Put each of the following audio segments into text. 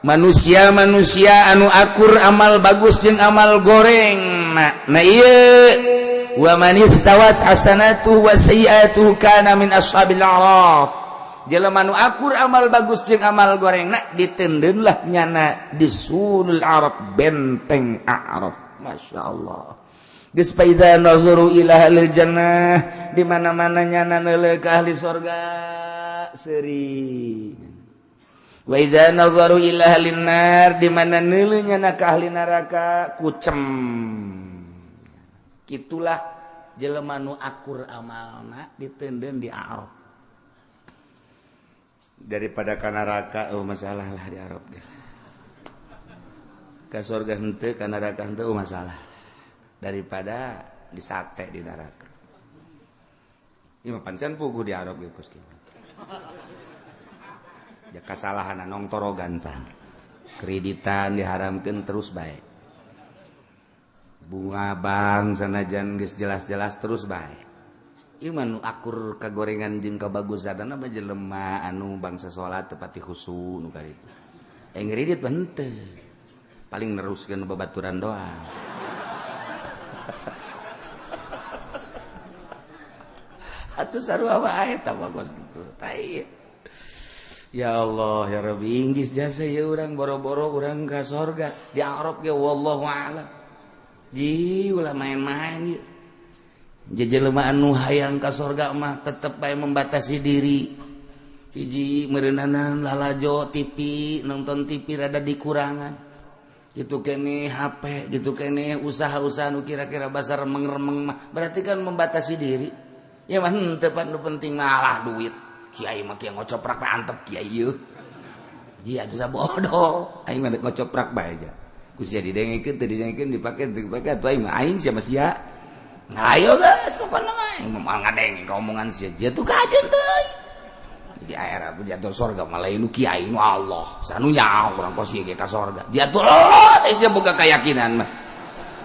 Manusia-manusia anu akur amal bagus jeung amal goreng. Nah, ieu wa man istawat hasanatuhu wa sayyi'atuhu kana min ashabil a'raf. Jelema nu akur amal bagus jeung amal goreng nak ditendeunlah nyana di sulul Arab, benteng A'raf. Masya Allah. Geus fa iza nazaru ila ahlil jannah, di mana-mana nyana neuleuh ka ahli sorga seuri. Wa iza nazaru ila ahlin nar, di mana neuleuh nyana ka ahli neraka kucem. Kitulah jelema nu akur amalna ditendeun di A'raf daripada ka neraka. Oh, masalah lah di Arab ge. Ka sorga henteu, ka neraka henteu, oh, masalah daripada disate di neraka. Ieu mah pancen puguh di Arab ge kos kieu. Ya kasalahan nongtorogan pan. Kreditan diharamkeun terus bae. Bunga bank sanajan geus jelas-jelas terus bae. Ieu mah nu akur kagorengan jeung kabagusanana mah jelema anu bangsa salat tepati khusu nu karitu. Eh, ngredit mah henteu. Paling neruskeun babaturan doang. Atuh sarua wae eta mah kos kitu. Tai. Ya Allah ya Rabbi, inggis jasa ya urang boro-boro urang ka sorga di Arab ge wallahu a'lam. Ji ulah main-main ieu. Jelema anu hayang ka sorga mah tetep bae membatasi diri. Hiji meureunana lalajo TV, nonton TV rada dikurangan. Gitu kene HP, gitu kene usaha-usaha nu kira-kira basar remeng-remeng mah berarti kan membatasi diri. Ya mah henteu pan nu penting malah duit. Kiai mah kieu ngocoprak bae antep kiai ieu. Ji atuh sabodo, aing mah ngocoprak bae aja. Ku sia didengekeun teu didengekeun dipake teu dipake atuh aing mah aing sia mah sia. Nah, ayo guys, pokoknya mah aing mah ngadenge ka omongan sia. Dia tuh kajen teuing. Di akhirat jatuh sorga malah nu kiai nu Allah. Sanu nyaho urang kos ieu ge ka sorga. Dia tuh oh, saya sia boga keyakinan mah.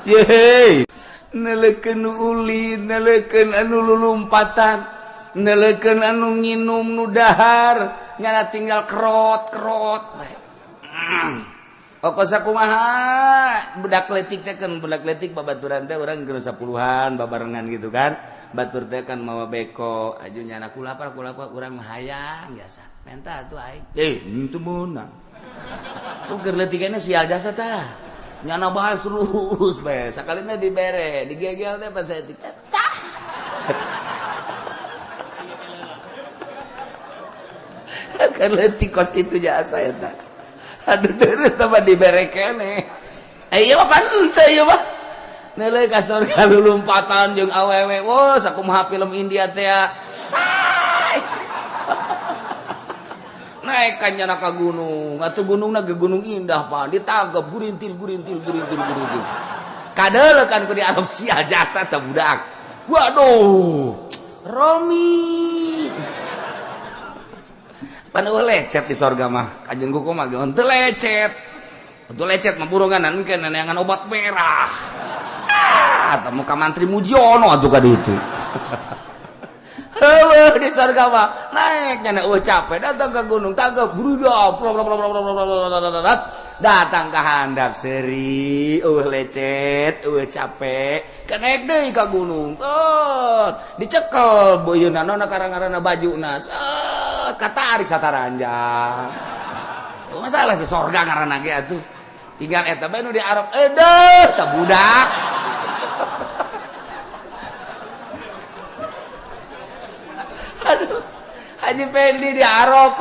Yeay. Neleukeun nu ulin, neleukeun anu lulumpatan, neleukeun anu nginum nu dahar, nyana tinggal kerot-kerot bae. Pokok sakumaha budak letik teh kan budak letik babaturan teh urang geus 10-an babarengan gitu kan. Batur teh kan mawa beko, aju nyana kulapar kulapar urang mah hayang biasa. Menta atuh aing. Eh, henteu meunang. Ku keur leutikna sial jasa tah. Nyana bae terus bae. Sakalina dibere, digegel teh pas saya tah. Keur leutik kos kitu jasa eta. Aduh terus tambah dibere keneh. Eh ieu mah pan henteu ieu mah. Neuleuh ka sorga lulumpatan jeung awewe. Wah, sakumaha film India teh. Say. Naik ka nyana ka gunung. Atuh gunungna ge gunung indah pan. Ditangkep gurintil gurintil gurintil gurintil. Kadeuleukan ku di Arab sia jasa teh budak. Waduh. Romi. Pan eueuh lecet di sorga mah. Kanjeng kuku mah ge henteu lecet. Henteu lecet mah burungan engke neangan obat merah. Ah, teh muka mantri Mujiono atuh ka ditu. Heueuh di sorga mah naik nyana eueuh capek datang ke gunung tangkep bruda datang ka handap seuri eueuh lecet eueuh capek kenaik deui ka gunung tot dicekel beuyeunna nona karang-karana bajuna set katarik sataranjang. Oh, masalah si sorga ngaranna ge atuh tinggal eta bae nu di Arab edeuh tah budak. Aduh, Haji Pendi di Arab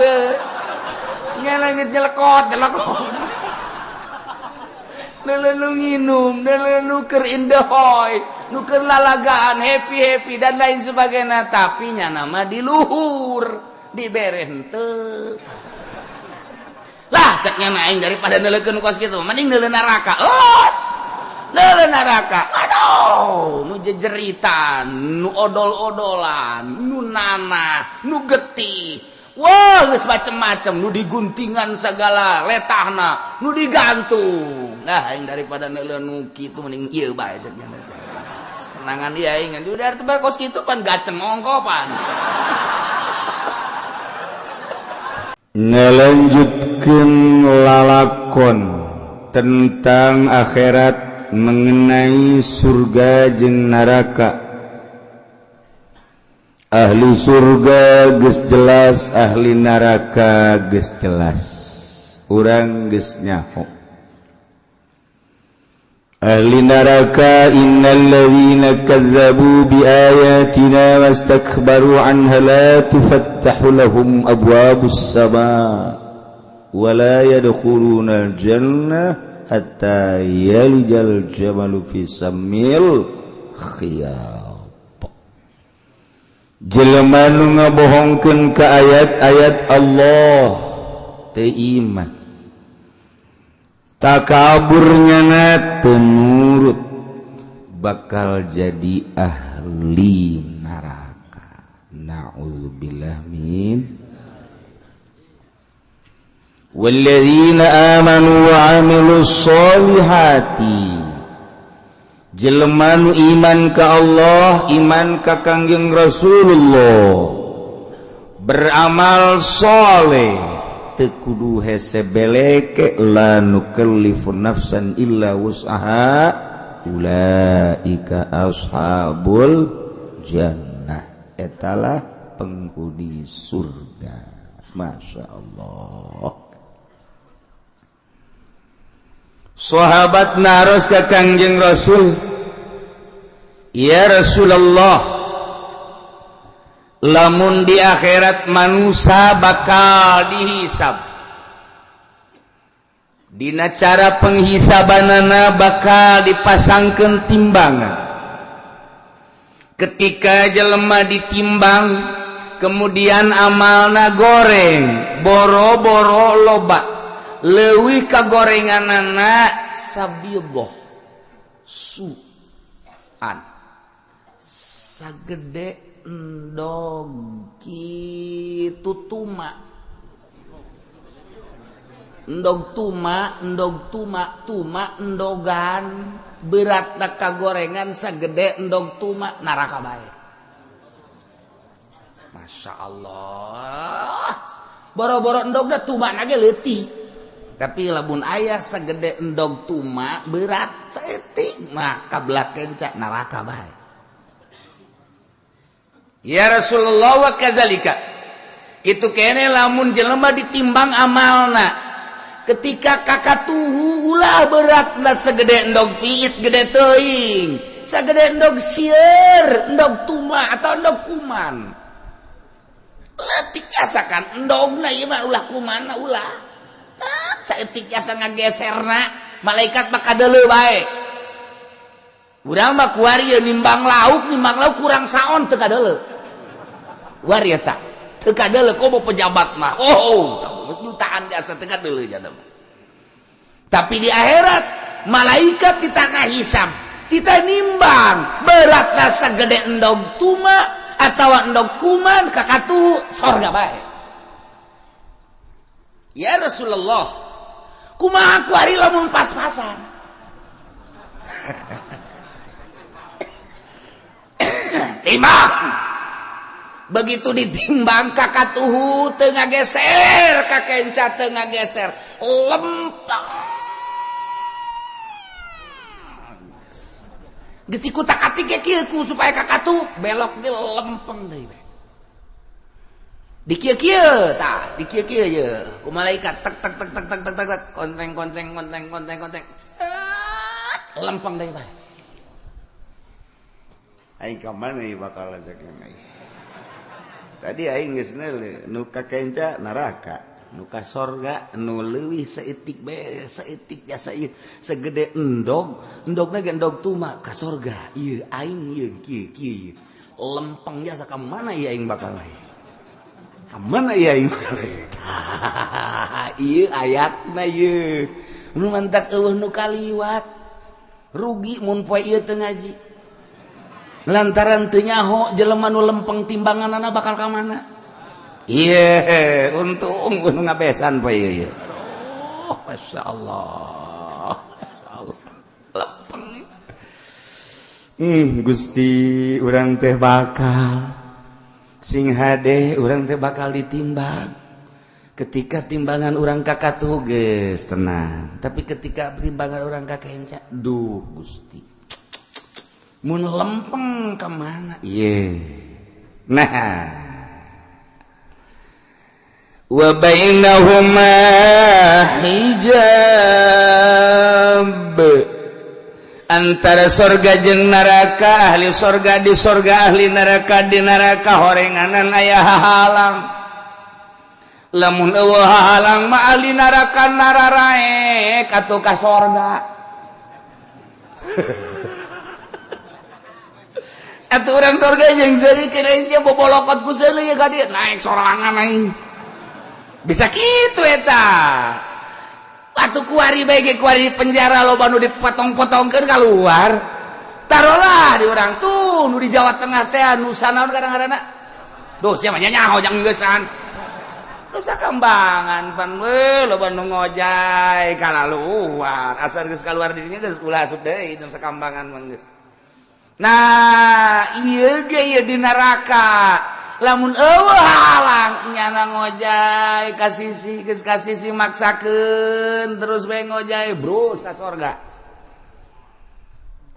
nyelengit nyelekot nyelekot. Neuleuh nginum, neuleuh nu keur indahoy, nu keur lalagaan, happy-happy dan lain sebagainya, tapi nya nama di luhur, dibere henteu. Lah ceknya aing daripada neuleukeun kos kitu, mending neuleuh neraka. Los. Neuleuh neraka. Aduh, nu jejeritan, nu odol-odolan, nu nanah, nu getih. Wah, geus macem-macem, nu diguntingan segala letahna, nu digantung. Nah, aing daripada neuleuh nu kitu mending ieu bae cek nya. Senangan ieu aing ngan udah tebar kos kitu pan gaceng ongkopan. Ngalanjutkeun lalakon tentang akhirat mengenai surga jeung neraka. Ahli surga geus jelas, ahli neraka geus jelas. Urang geus nyaho. Ahli neraka innalladzina kazzabu biayatina wastakbaru anha la tufattahu lahum abwabus samaa wa la yadkhuluna al-jannah hatta yalijal jamalu fi sammil khiyat. Jelema nu ngabohongkeun ka ayat-ayat Allah teu iman, takaburnya na teu nurut, bakal jadi ahli neraka. Na'udzubillah min. Walladzina amanu wa amilus sholihati, jelema nu iman ka Allah, iman ka Kangjeng Rasulullah, beramal soleh, teu kudu hese beleke, la nukallifu nafsan illa wus'aha ulaika ashabul jannah. Etalah penghuni surga. Masya Allah. Sahabat naros ka Kangjeng Rasul, ya Rasulullah, lamun di akhirat manusia bakal dihisab, dina cara penghisabanana bakal dipasangkeun timbangan. Ketika jelema ditimbang, kemudian amalna goreng, boro-boro loba, leuwih ka gorenganana sabidoh suan sagede endog kitu tuma, endog tuma, endog tuma, tuma endogan berat ka gorengan sagede endog tuma, neraka bae. Masya Allah, boro-boro endogna tuma nage leutik, tapi lamun aya sagede endog tuma berat saeutik mah kabelah kenca neraka bae. Ya Rasulullah wa kadzalika, itu kene lamun jelema ditimbang amalna, ketika kakatuhu ulah beratna segede endog piit gede teuing, sagede endog sieur, endog tuma atau endog kuman. Leutik asakan endogna ieu mah ulah kumanna ulah. Tak saeutik asa ngageserna, malaikat mah kadeuleu bae. Urang mah kuari nimbang lauk kurang saon teu kadeuleu. Kuari eta teu kadeuleu komo pejabat mah. Oh, jutaan jasa teu kadeuleu jana mah. Tapi di akhirat malaikat kita ngahisab, kita nimbang beratna sagede endog tuma atawa endog kuman kakatu sorga bae. Ya Rasulullah, kumaha kuari lamun pas-pasan? Timbang. Begitu ditimbang kakatuhu teu ngageser, kakenca teu ngageser, lempeng. Geus dikutak-atik ge kieu ku supaya kakatuh belok di lempeng deui bae. Di kieu-kieu tah, di kieu-kieu ye ku malaikat tek tek tek tek tek tek tek kontreng kontreng kontreng kontreng kontreng. Set, lempeng deui bae. Aing ka mana ieu bakal ajak aing. Tadi aing geus neuleuh nu ka kenca neraka, nu ka sorga nu leuwih saeutik bae, saeutik jasa ieu segede endog, endogna ge endog tuma ka sorga. Ieu aing ieu kieu kieu. Lempeng jasa ka mana ieu aing bakal lain? Ka mana ieu aing bakal lain? Ieu ayatna ieu. Nu mantak eueuh nu kaliwat. Rugi mun poe ieu teu ngaji. Lantaran teu nyaho jelema nu lempeng timbanganana bakal ka mana? Ieu untung nu ngabesan poe ieu. Aduh, masyaallah. Masyaallah. Lempeng. Gusti urang teh bakal sing hade urang teh bakal ditimbang. Ketika timbangan urang kakatuh geus tenang, tapi ketika timbangan urang kakenca, duh Gusti, mun lempeng ka mana ieu? Nah, wa bainahuma hijab, antara sorga jeung neraka, ahli sorga di sorga, ahli neraka di neraka, horenganan aya hahalang. Lamun eueuh hahalang mah ahli neraka nararaek atuh ka sorga. Atuh urang sorga jeung seuri keur sia bobolokot ku seuri ka dieu naek sorangan aing. Bisa kitu eta. Atuh kuari bae ge kuari di penjara loba nu dipotong-potongkeun kaluar. Tarolah di urang tuh nu di Jawa Tengah teh nu sanaon kadang-kadang. Duh sia mah nyaho jang geusan. Nusa Kambangan pan we loba nu ngojay kalaluar, asal geus kaluar dirinya geus ulah asup deui Nusa Kambangan mah geus. Nah, ieu ge ieu di neraka. Lamun eueuh halang nyana ngojay ka sisi geus ka sisi maksakeun terus we ngojay bros ka sorga.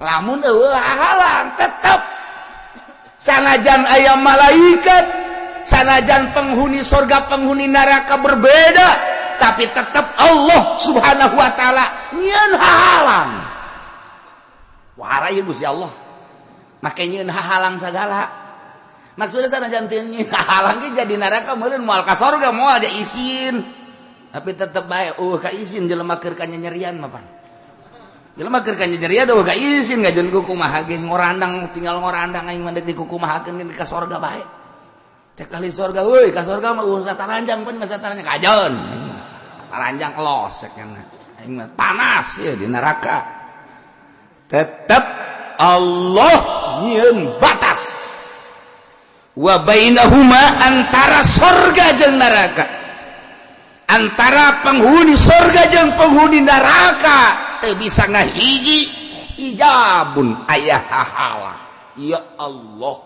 Lamun eueuh halang tetep sanajan aya malaikat, sanajan penghuni sorga penghuni neraka berbeda, tapi tetap Allah Subhanahu wa taala nyieun hahalang. Wah, ieu Gusti Allah make nyieun hahalang sagala. Maksudnya sanajan teu nyieun hahalang ge jadi neraka meureun moal ka sorga moal ja isin, tapi tetep bae eueuh ka isin jelema keur kanyanyerian mah pan. Jelema keur kanyanyerian eueuh ka isin ngajeun kumaha ge ngorandang tinggal ngorandang aing mah deuk dikukumahakeun ka sorga bae. Cek ahli sorga, woi ka sorga mah urusan taranjang pun masa taranjang kajon. Taranjang los cek aing mah panas ya di neraka. Tetep Allah nyieun batas. Wa bainahuma antara sorga jeung neraka. Antara penghuni sorga jeung penghuni neraka teu bisa ngahiji hijabun aya hahala. Ya Allah.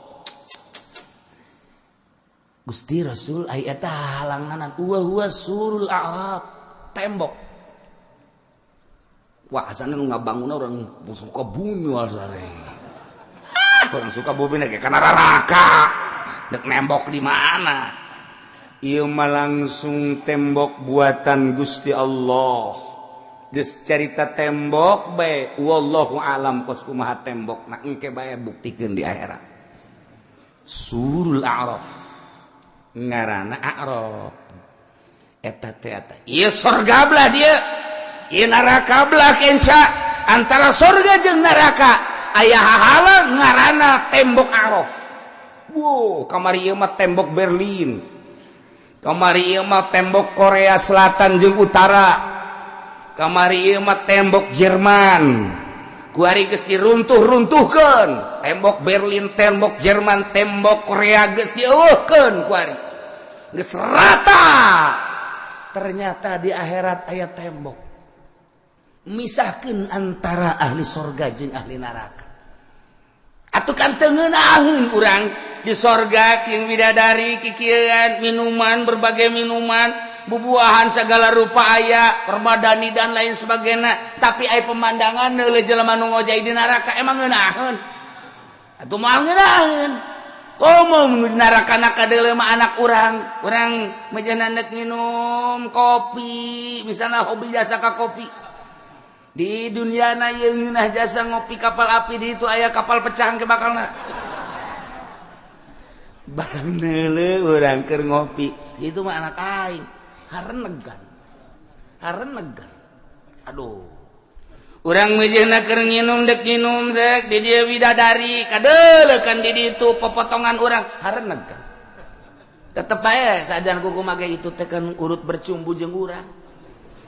Gusti Rasul ai eta halanganan wa huwa surul a'raf, tembok. Wah, asana nu ngabangun orang suka bumi asane. Orang suka bumi ge kana neraka. Dek nembok di mana? Ieu mah langsung tembok buatan Gusti Allah. Geus carita tembok bae wallahu alam kos kumaha tembok na engke bae buktikeun di akhirat. Surul a'raf. Ngarana A'raf eta teh eta ieu sorga belah dieu, ieu neraka belah kenca. Antara sorga jeung neraka aya hahalang ngarana tembok A'raf. Wow, kamari ieu mah tembok Berlin, kamari ieu mah tembok Korea Selatan jeung Utara, kamari ieu mah tembok Jerman. Kuari geus diruntuh-runtuhkeun tembok Berlin, tembok Jerman, tembok Korea geus dieuweuhkeun kuari. Geus rata. Ternyata di akhirat aya tembok misahkeun antara ahli sorga jeung ahli neraka. Atuh kan teu ngeunaheun urang di sorga jeung bidadari kikieuan minuman, berbagai minuman, bubuahan segala rupa aya, permadani dan lain sebagainya, tapi aya pemandangan neuleuh jelema nu ngojay di neraka emang ngeunaheun? Atuh moal ngeunaheun. Komo nu di neraka na kadeuleuh mah anak urang, urang meujeuhna neuk nginum kopi, misalna hobi jasa ka kopi. Di dunia na ieu ngeunah jasa ngopi kapal api, di itu aya kapal pecah ke bakalna. Barang neuleuh urang keur ngopi, itu mah anak aing. Harenegan. Harenegan. Aduh. Urang meujeuhna keur nginum dek nginum sek di dieu bidadari kadeuleukan di ditu popotongan urang harenegan. Tetep bae sajan kuku mage itu teh kan urut bercumbu jeung urang.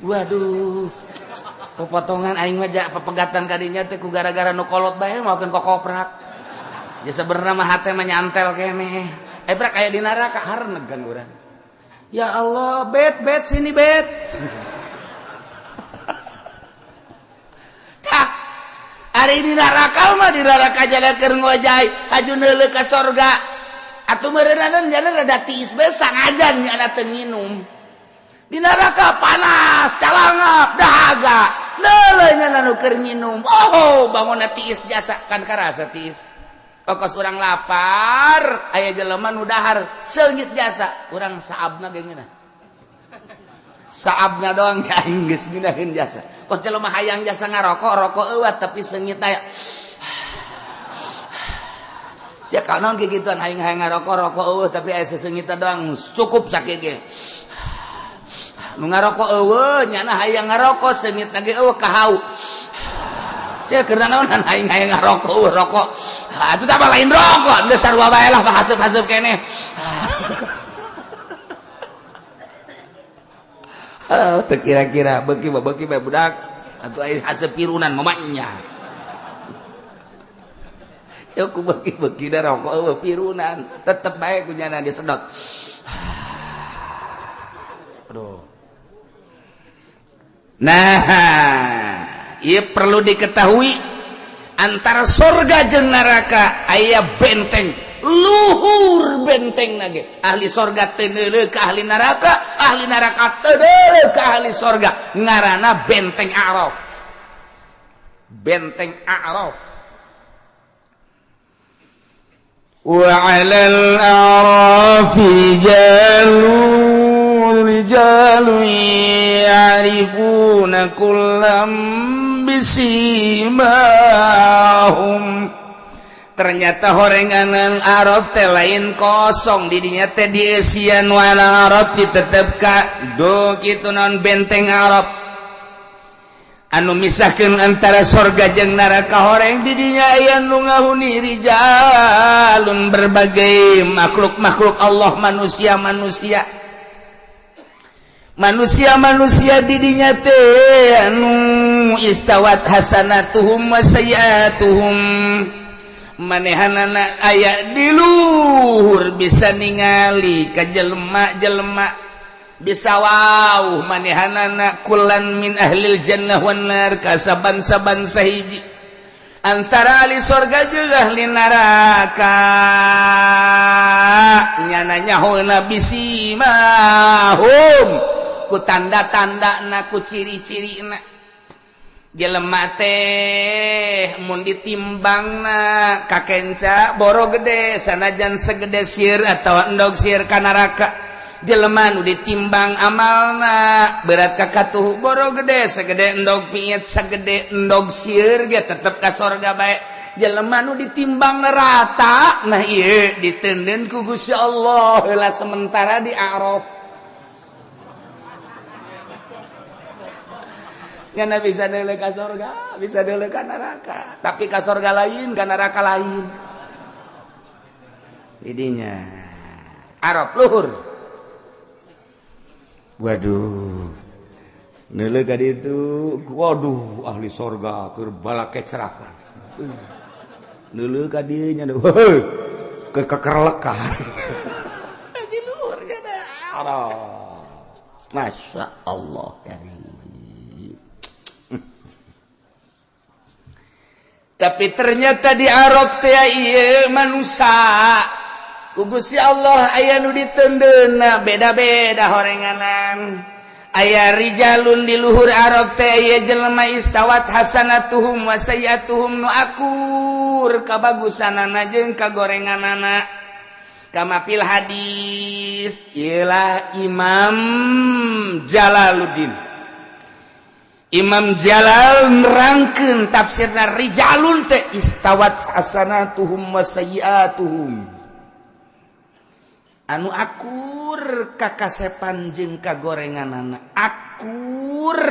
Waduh. Popotongan aing mah ja pepegatan kadinya teh ku gara-gara nu kolot bae maokeun kokoprak. Ya sebenarnya mah hate mah nyantel keneh. Prak aya di neraka harenegan urang. Ya Allah, bet bet sini bet. Tah, ari di neraka mah di neraka jalan keur ngojay, haju neuleuh ka sorga. Atuh meureunana jalan rada tiis bae sangajan nya teu nginum. Di neraka panas, calangap, dahaga. Leuleuh nya nu keur nginum. Oh, bangunna tiis jasa kan karasa tiis. Kos urang lapar, aya jelema nu dahar seungit jasa, urang saabna ge ngeunah. Saabna doang ya aing geus ngeunaheun jasa. Kos jelema hayang jasa ngarokok, rokok eueuh tapi seungit aya. Sia kanaon kikituan aing hayang ngarokok, rokok eueuh tapi aya seseungitna doang cukup sakieu ge. Nu ngarokok eueuh nyana hayang ngarokok seungitna ge eueuh kahau. Sia keur naonan aing hayang ngarokok eueuh rokok. Ha atuh tah lain rokok, geus sarua bae lah haseup-haseup keneh. Teu kira-kira beuki bae budak atuh aing haseup pirunan mamanya. Ya ku beuki-beuki da rokok eueuh pirunan, tetep bae ku nyana disedot. Aduh. Nah, ieu perlu diketahui antara sorga jeung neraka aya benteng luhur benteng nage. Ahli sorga teu neuleuh ka ahli neraka teu neuleuh ka ahli sorga. Ngaranna benteng A'raf. Benteng A'raf. Wa 'alal a'rafi rijalun ya'rifuna kullam bisimahum. Ternyata horenganan Arab teh lain kosong didinya teh dieusian wana Arab ditetep ka do kitu naon benteng Arab anu misahkeun antara sorga jeung neraka horeng didinya aya nu ngahuni rijalun berbagai makhluk-makhluk Allah, manusia-manusia manusia-manusia didinya teh anu istawat hasanatuhum wa sayiatuhum. Manehanana aya di luhur bisa ningali ka jelema-jelema bisa wau manehanana kulan min ahlil jannah wan nar ka saban-saban sahiji antara ahli sorga jeung ahli neraka nyana nyahona bisimahum ku tanda-tandana ku ciri-cirina. Jelema teh mun ditimbangna kakenca boro gede sanajan segede sir atawa endog sir ka neraka. Jelema nu ditimbang amalna berat ka katuhu boro gede segede endog piit segede endog sir ge tetep ka sorga bae. Jelema nu ditimbang rata nah ieu diteundeun ku Gusti Allah heula sementara di A'raf. Nyana bisa deuleuh ka sorga, bisa deuleuh ka neraka. Tapi ka sorga lain, ka neraka lain. Didinya Arab luhur. Waduh. Neuleuh ka ditu, waduh ahli sorga keur balakecrakan. Neuleuh ka dieu nya heuh keur kekerlekan. Di luhur nya Arab. Masya Allah karim. Tapi ternyata di Arab teh ieu manusia ku Gusti Allah aya nu diteundeunna beda-beda horenganan. Aya rijalun di luhur Arab teh ieu jelema istawat hasanatuhum wa sayiatuhum nu akur kabagusanana jeung kagorenganana. Kama fil hadis ialah Imam Jalaluddin. Imam Jalal nerangkeun tafsirna rijalun teh istawat hasanatuhum wa sayiatuhum anu akur kakasepan jeung kagorenganana, akur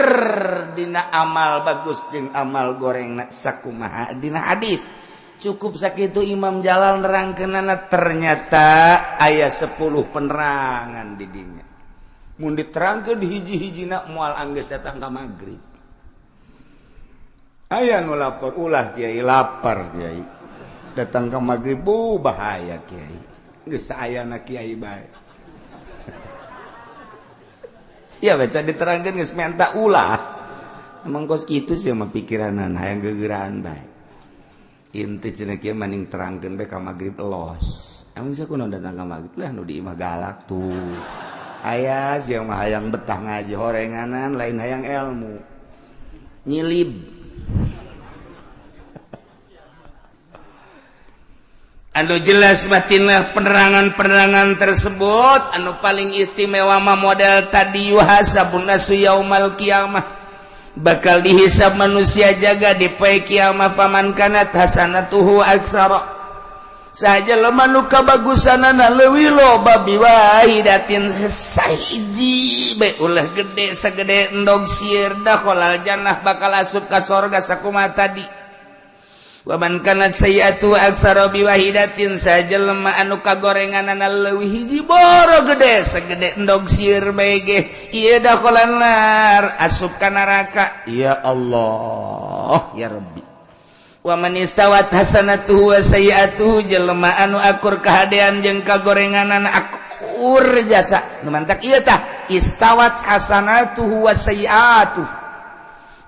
dina amal bagus jeung amal gorengna sakumaha dina hadis. Cukup sakitu Imam Jalal nerangkeunana ternyata aya 10 penerangan di dinya. Mun diterangkeun hiji-hijina moal anggeus datang ka magrib. Aya nu lapor ulah kiai lapar kiai datang ke maghrib bu bahaya kiai geus saayana kiai bae. Ya baca diterangkeun geus menta ulah. Emang kos kitu sih mah pikiranana hayang gegeraan bae. Inti cenah kieu maning terangkeun bae ka maghrib los. Emang sia kunaon datang ka maghrib lah nu di imah galak tuh. Aya siang mah hayang betah ngaji horenganan lain hayang ilmu. Nyilib. Anu jelas batinlah penerangan-penerangan tersebut anu paling istimewa mah model tadi yuhasabun nasu yaumal qiyamah bakal dihisab manusia jaga di poe kiamah paman kanat hasanatuhu aksara saja lemah nu kabagusanana leuwih loba biwahidatin sahiji bae ulah gede sagede endog sieur dakhalal jannah bakal asup ka sorga sakumaha tadi. Waman kanat sayyi'atu aktsara biwahidatin saja lemah anu kagorenganana leuwih hiji boro gede sagede endog sieur bae ge ieu dakhalan nar asup ka neraka. Ya Allah ya Rabbi. Waman istawat hasanatuhu wa sayyi'atuhu jelema anu akur kahadean jeung kagorenganana akur jasa nu mantak ieu tah istawat hasanatuhu wa sayyi'atuhu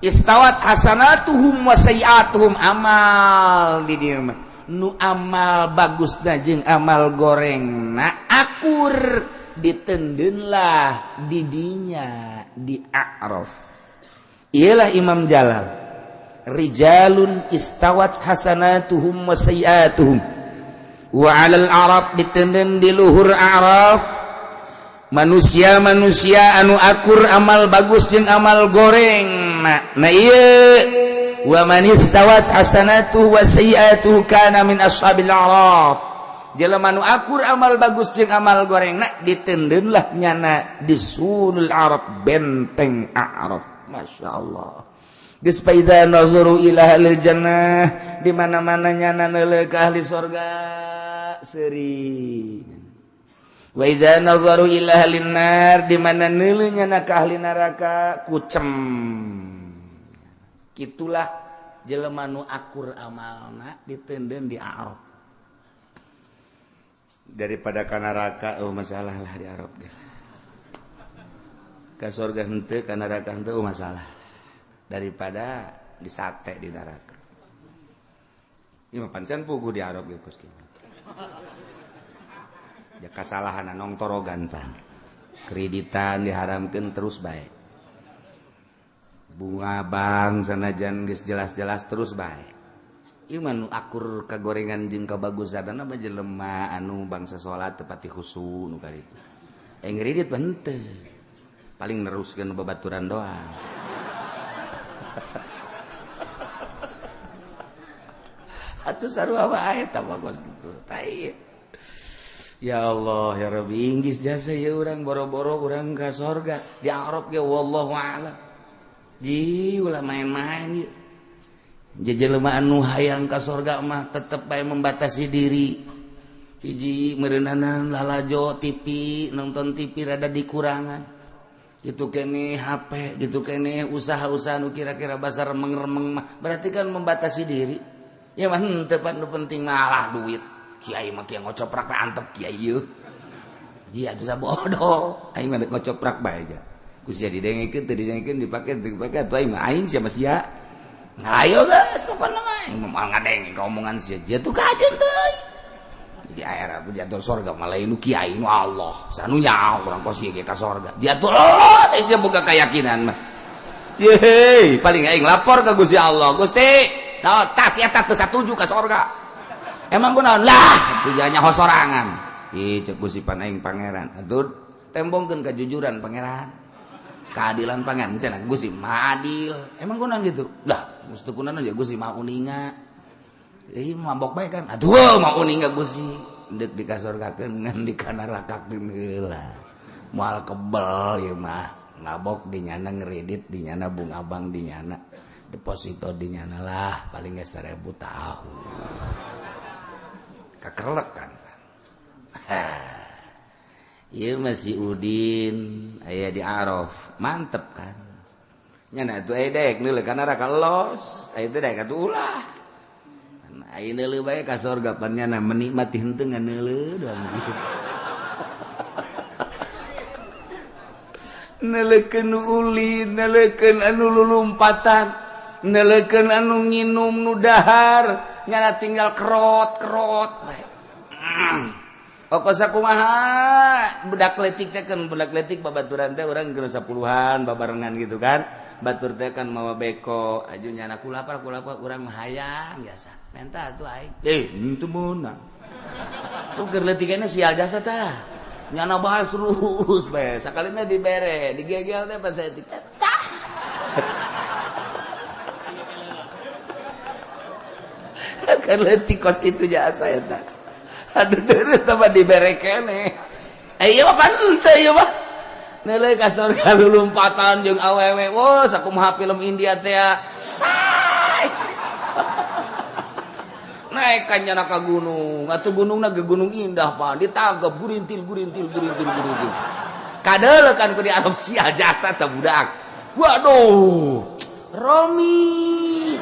istawat hasanatuhum wa sayyi'atuhum amal di dieu mah nu amal bagusna jeung amal gorengna akur ditendeunlah di dinya di A'raf. Iyalah Imam Jalal rijalun istawat hasanatuhum wa sayyi'atuhum wa 'alal a'raf ditenden di luhur a'raf manusia-manusia anu akur amal bagus jeung amal goreng. Nah ieu wa man istawat hasanatuhu wa sayyi'atuhu kana min ashabil a'raf jelema nu akur amal bagus jeung amal goreng na ditendeunlah nyana di sulul arab benteng a'raf. Masyaallah. Geus faida nazuru ila ahlil jannah di mana-mana nyana neuleuh ka ahli sorga seuri. Wa iza nazaru ila ahlin nar di mana neuleuh nyana ka ahli neraka kucem. Kitulah jelema nu akur amalna ditendeun di Arab. Daripada ka neraka oh masalah lah di Arab ge. Ka sorga henteu ka neraka henteu oh masalah. Daripada disate di neraka. Ieu mah pancen puguh di Arab ge kos kieu. Ja kasalahan nong torogan pan. Kreditan diharamkeun terus bae. Bunga bank sanajan geus jelas-jelas terus bae. Ieu mah nu akur kagorengan jeung kabagusanana mah jelema anu bangsa salat teu pati khusu nu kaditu. Ngredit mah henteu. Paling neruskeun babaturan doang. Atuh sarua wae eta bagus gitu. Tai. Ya Allah ya Rabbi inggis jasa ya urang boro-boro urang ka sorga di Arab ge wallahu a'lam. Ji ulah main-main ieu. Jelema anu hayang ka sorga mah tetep bae membatasi diri. Hiji meureunana lalajo TV, nonton TV rada dikurangan. Gitu kene HP, gitu kene usaha-usaha nu kira-kira basar remeng-remeng mah berarti kan membatasi diri. Ya mah henteu pan nu penting malah duit. Kiai mah kieu ngocoprak we antep kiai ieu. Ji atuh sabodo, aing mah ngocoprak bae aja. Ku sia didengekeun teu didengekeun dipake teu dipake atuh aing mah aing sia mah sia. Ayo geus pokona mah aing moal ngadenge ka omongan sia. Ji atuh kajeun teuing. Di air aku jatuh sorga malah nu kiai nu Allah. Sanu nyaho urang kos ieu ge ka sorga. Jatuh Allah saya boga keyakinan mah. Yeay, paling aing lapor ka Gusti Allah. Gusti, naon tas eta teu satuju ka sorga. Emang kunaon lah, tujuannya hosorangan. Ih, cek Gusti pan aing pangeran. Atuh tembongkeun kejujuran pangeran. Keadilan pangeran cenah Gusti Maha adil. Emang kunaon gitu? Lah, mesti kunaon ya Gusti Maha uninga. Ih, mabok bae kan. Aduh, mau uninga Gusti. Endek di kasorgakeun ngan di kanarakakeun heula. Moal kebel ieu mah. Mabok di nyana ngeredit di nyana bunga bank di nyana deposito di nyana lah paling ge 1000 tahu. Kakerlek kan. Ieu masih Udin aya di Araf, mantep kan. Nyana atuh aya daek neuleuh ka neraka los, aya teh daek atuh ulah. Aya neuleuh bae ka sorga pan nyana menikmati henteu ngan neuleuh doang gitu. Neuleukeun nu ulin, neuleukeun anu lulumpatan, neuleukeun anu nginum nu dahar, nyana tinggal kerot-kerot bae. Oko sakumaha budak letik teh kan budak letik babaturan teh urang geus 10-an babarengan gitu kan. Batur teh kan mawa beko aju nyana kulapar kulapar urang mah hayang biasa. Menta atuh aing. Henteu meunang. Tuh keur leutikna sial jasa tah. Nyana bae terus bae. Sakalina dibere, digegel teh pan saeutik teh. Tah. Keur leutik kos itu jasa eta. Aduh terus tambah dibere keneh. Ieu mah pan henteu ieu mah. Neuleuh ka surga lulumpatan jeung awewe. Wah, sakumaha film India teh. Say. Naik ka nyana ka gunung. Atuh gunungna ge gunung indah pan. Ditangkep gurintil gurintil gurintil gurintil. Kadeuleukan ku di Arab sia jasa teh budak. Waduh. Romi.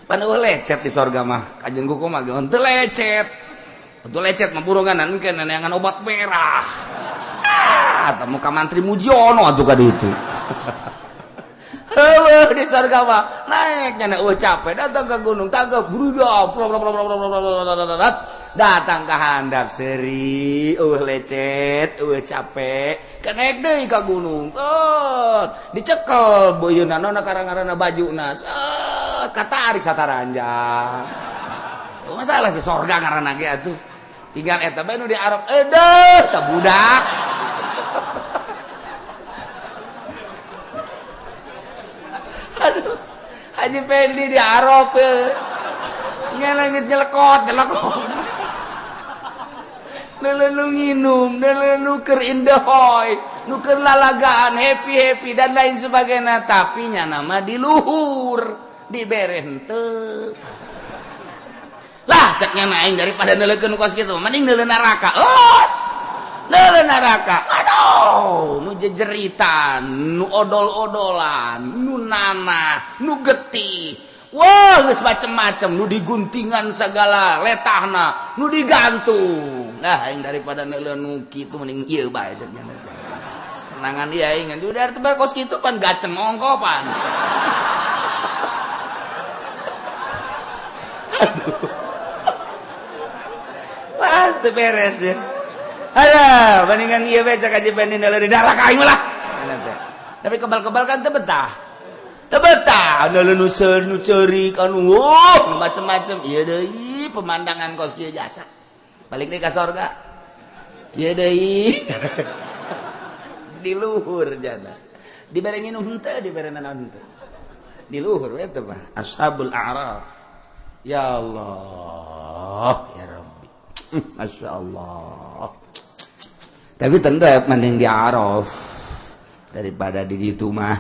Pan eueuh lecet di sorga mah. Kajeun kuku mah ge henteu lecet. Henteu lecet mah burungan engke neneangan obat merah. Ah, temu ka mantri Mujiono atuh ka ditu. Heueuh di sorga mah naik nya eueuh capek datang ke gunung tangkep bruda datang ka handap seuri eueuh lecet eueuh capek kenaik deui ka gunung dicekel beuyeunna na karang-karana bajuna katarik sataranjang. Masalah si sorga ngaranna ge atuh tinggal eta bae nu di Arab edeuh tah budak. Aduh, Haji Pendi di Arab nyelengit nyelekot nyelekot neuleuh nginum neuleuh nu keur indahoy nu keur lalagaan happy happy dan lain sebagainya tapi nya nama di luhur dibere henteu lah ceknya aing daripada neuleukeun kos kitu mending neuleuh neraka los neuleuh neraka. Aduh, nu jejeritan, nu odol-odolan, nu nanah, nu getih. Wah, geus macem-macem, nu diguntingan segala letahna, nu digantung. Nah, aing daripada neuleuh nu kitu mending ieu bae ceknya. Senangan ieu aing udah tebar kos kitu pan gaceng ongkopan. Aduh. Pas teu beres ya. Ada bandingan ieu bae cak Haji Pendi neuleuh di dalah ka aing lah. Tapi kebal-kebal kan teu betah. Teu betah neuleuh nu seur nu ceurik anu nu macem-macem. Ieu deui pemandangan kos kieu jasa. Balik deui ka sorga. Ieu deui. Di luhur jana. Dibere nginum henteu, dibere naon henteu. Di luhur we teh mah Ashabul A'raf. Ya Allah, ya Rabbi. Masya Allah. Tapi tetap mending di Araf daripada di ditu mah.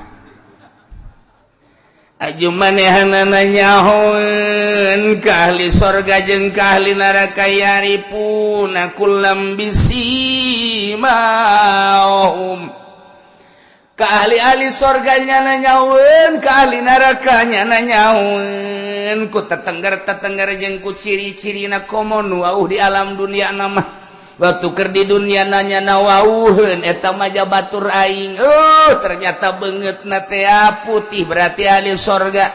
Aju manehanana nyahoeun ka ahli sorga jeung ka ahli neraka yaripuna kullam bisimahum. Ka ahli-ahli sorga nyana nyahoeun, ka ahli neraka nyana nyahoeun ku tetengger-tetengger jeung ku ciri-cirina komo nu wauh di alam dunia nama. Waktu keur di dunia nanya nawauheun eta mah batur aing. Ternyata beungeutna teh putih berarti ahli sorga.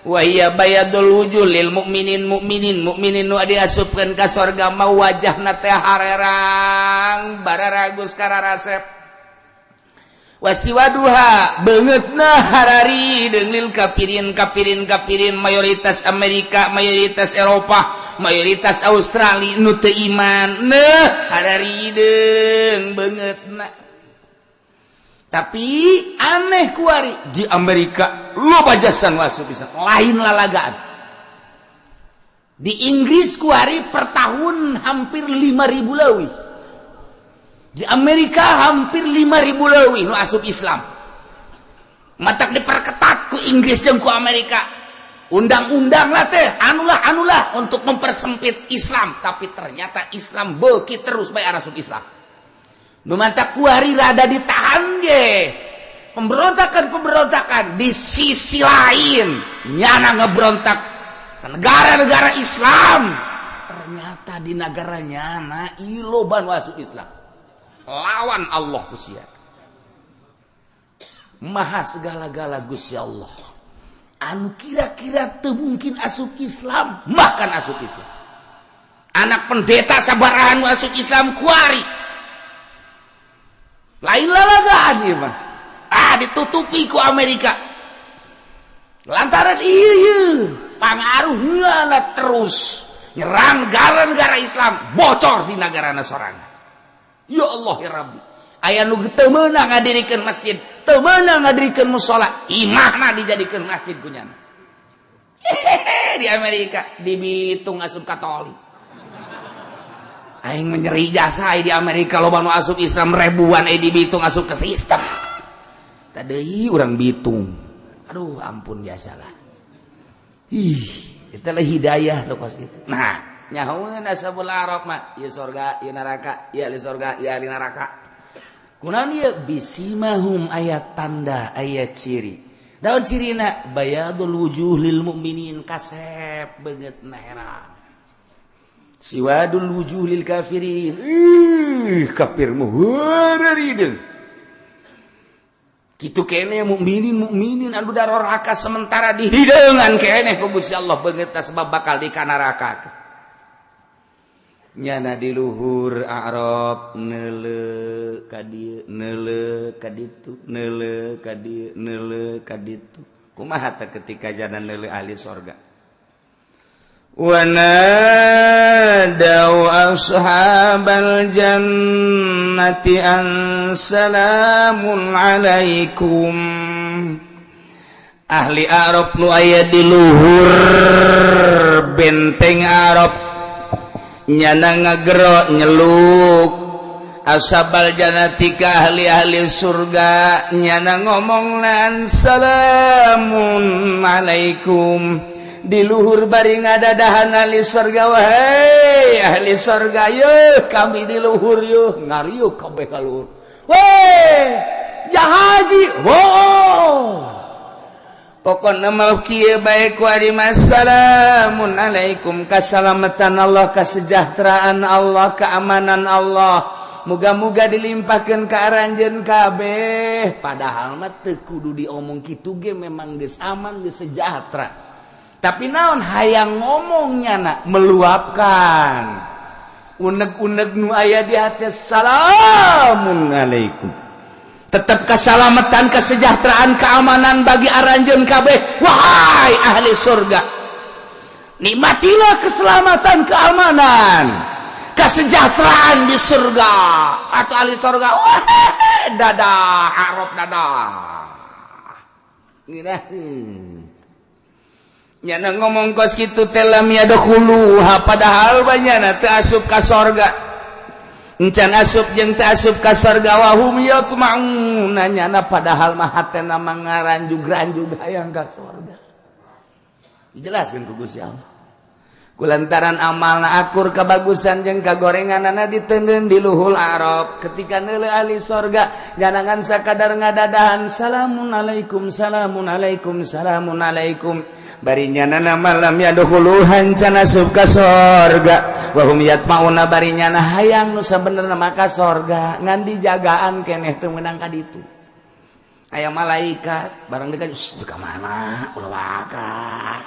Wa hiya bayadul wujuh lil mukminin mukminin mukminin nu diasupkeun ka sorga mah wajahna teh harerang bararagus kararasep. Wasiwaduha beungeutna harari deung lil kafirin kafirin kafirin mayoritas Amerika mayoritas Eropa mayoritas Australia nu teu iman neh hararideung beungeutna. Tapi aneh kuari di Amerika loba jasa nu asup pisan lain lalagaan. Di Inggris kuari per tahun hampir 5.000 leuwih. Di Amerika hampir 5.000 leuwih nu asup Islam. Matak diperketat ku Inggris jeung ku Amerika. Undang-undang lah teh, anulah untuk mempersempit Islam, tapi ternyata Islam beuki terus bae asup Islam. Nu mantak kuari rada ditahan ge. Pemberontakan-pemberontakan di sisi lain nyana ngebrontak ke negara-negara Islam. Ternyata di negara nyana loba nu asup Islam. Lawan Allah Gusti. Maha segala-gala Gusti Allah. Anu kira-kira teu mungkin asup Islam, makan asup Islam. Anak pendeta sabarahan masuk Islam kuari. Lain lalagaan ieu mah. Ah, ditutupi ku Amerika. Lantaran ieu pangaruhna terus nyerang negara-negara Islam, bocor di negarana sorangan. Ya Allah ya Rabbi. Aya nu teu meunang ngadirikeun masjid, teu meunang ngadirikeun musala, imahna dijadikeun masjid ku nyana. Di Amerika dibitung asup Katolik. Aing menyeri jasa di Amerika loba nu asup Islam ribuan dibitung asup ke sistem. Tadi urang bitung. Aduh ampun biasalah. Ih, itulah hidayah lo kos gitu. Nah, nyahoeun ashabul Araf mah, ieu sorga, ieu neraka, ieu ahli sorga, ieu ahli neraka. Kunaon ieu bisimahum aya tanda, aya ciri. Daun cirina bayadul wujuh lil mukminin kasep beungeut herang. Siwadul wujuh lil kafirin. Ih, kafir mah heureurideung. Kitu keneh mukminin mukminin anu daroraka sementara dihideungan keneh ku Gusti Allah beungeut sebab bakal di kanaraka. Nyana di luhur Arab neuleu ka dieu neuleu ka ditu neuleu ka dieu neuleu ka ditu. Kumaha teh ketika jana neuleu ahli sorga? Wanadau ashabal jannati an salamun alaikum. Ahli Arab nu aya di luhur benteng Arab nyana ngagero nyeluk ashabal jannati ka ahli-ahli surga nyana ngomong lan salamun alaikum. Di luhur bari ngadadahan ahli surga, wahai ahli surga yeuh kami di luhur yeuh ngariuh kabeh ka luhur. Weh jahaji wo pokona mah kieu bae ku ari salamun alaikum, kasalamatan Allah, kesejahteraan Allah, keamanan Allah, muga-muga dilimpahkeun ka aranjeun kabeh. Padahal mah teu kudu diomong kitu ge memang geus aman geus sejahtera. Tapi naon hayang ngomongnya nak meluapkan unek-unek nu aya di hati salamun alaikum. Tetap keselamatan, kesejahteraan, keamanan bagi aranjeun kabeh. Wahai ahli surga, nikmatilah keselamatan, keamanan, kesejahteraan di surga. Atau ahli surga, wah dadah Arab dadah. Ngiraheun. Nyana ngomong kos kitu teh lam yadkhuluha, padahal banyana teu asup ka sorga. Encan asup jeung teu asup ka sorga wa hum yatma'un, nyana padahal mah hatena mah ngaranjug-ranjug hayang ka sorga. Dijelaskeun ku Gusti Allah. Kulantaran amalna akur kabagusan jeung kagorenganana diteundeun di luhul Arab. Ketika neuleuh ahli sorga nyanangan sakadar ngadadahan salamun alaikum salamun alaikum salamun alaikum. Bari nyanana malam yadkhuluhan can asup ka sorga wa hum yatmauna, bari nyana hayang nu sabenerna mah ka sorga ngan dijagaan keneh teu meunang ka ditu. Aya malaikat barang dekat ka mana ulah waka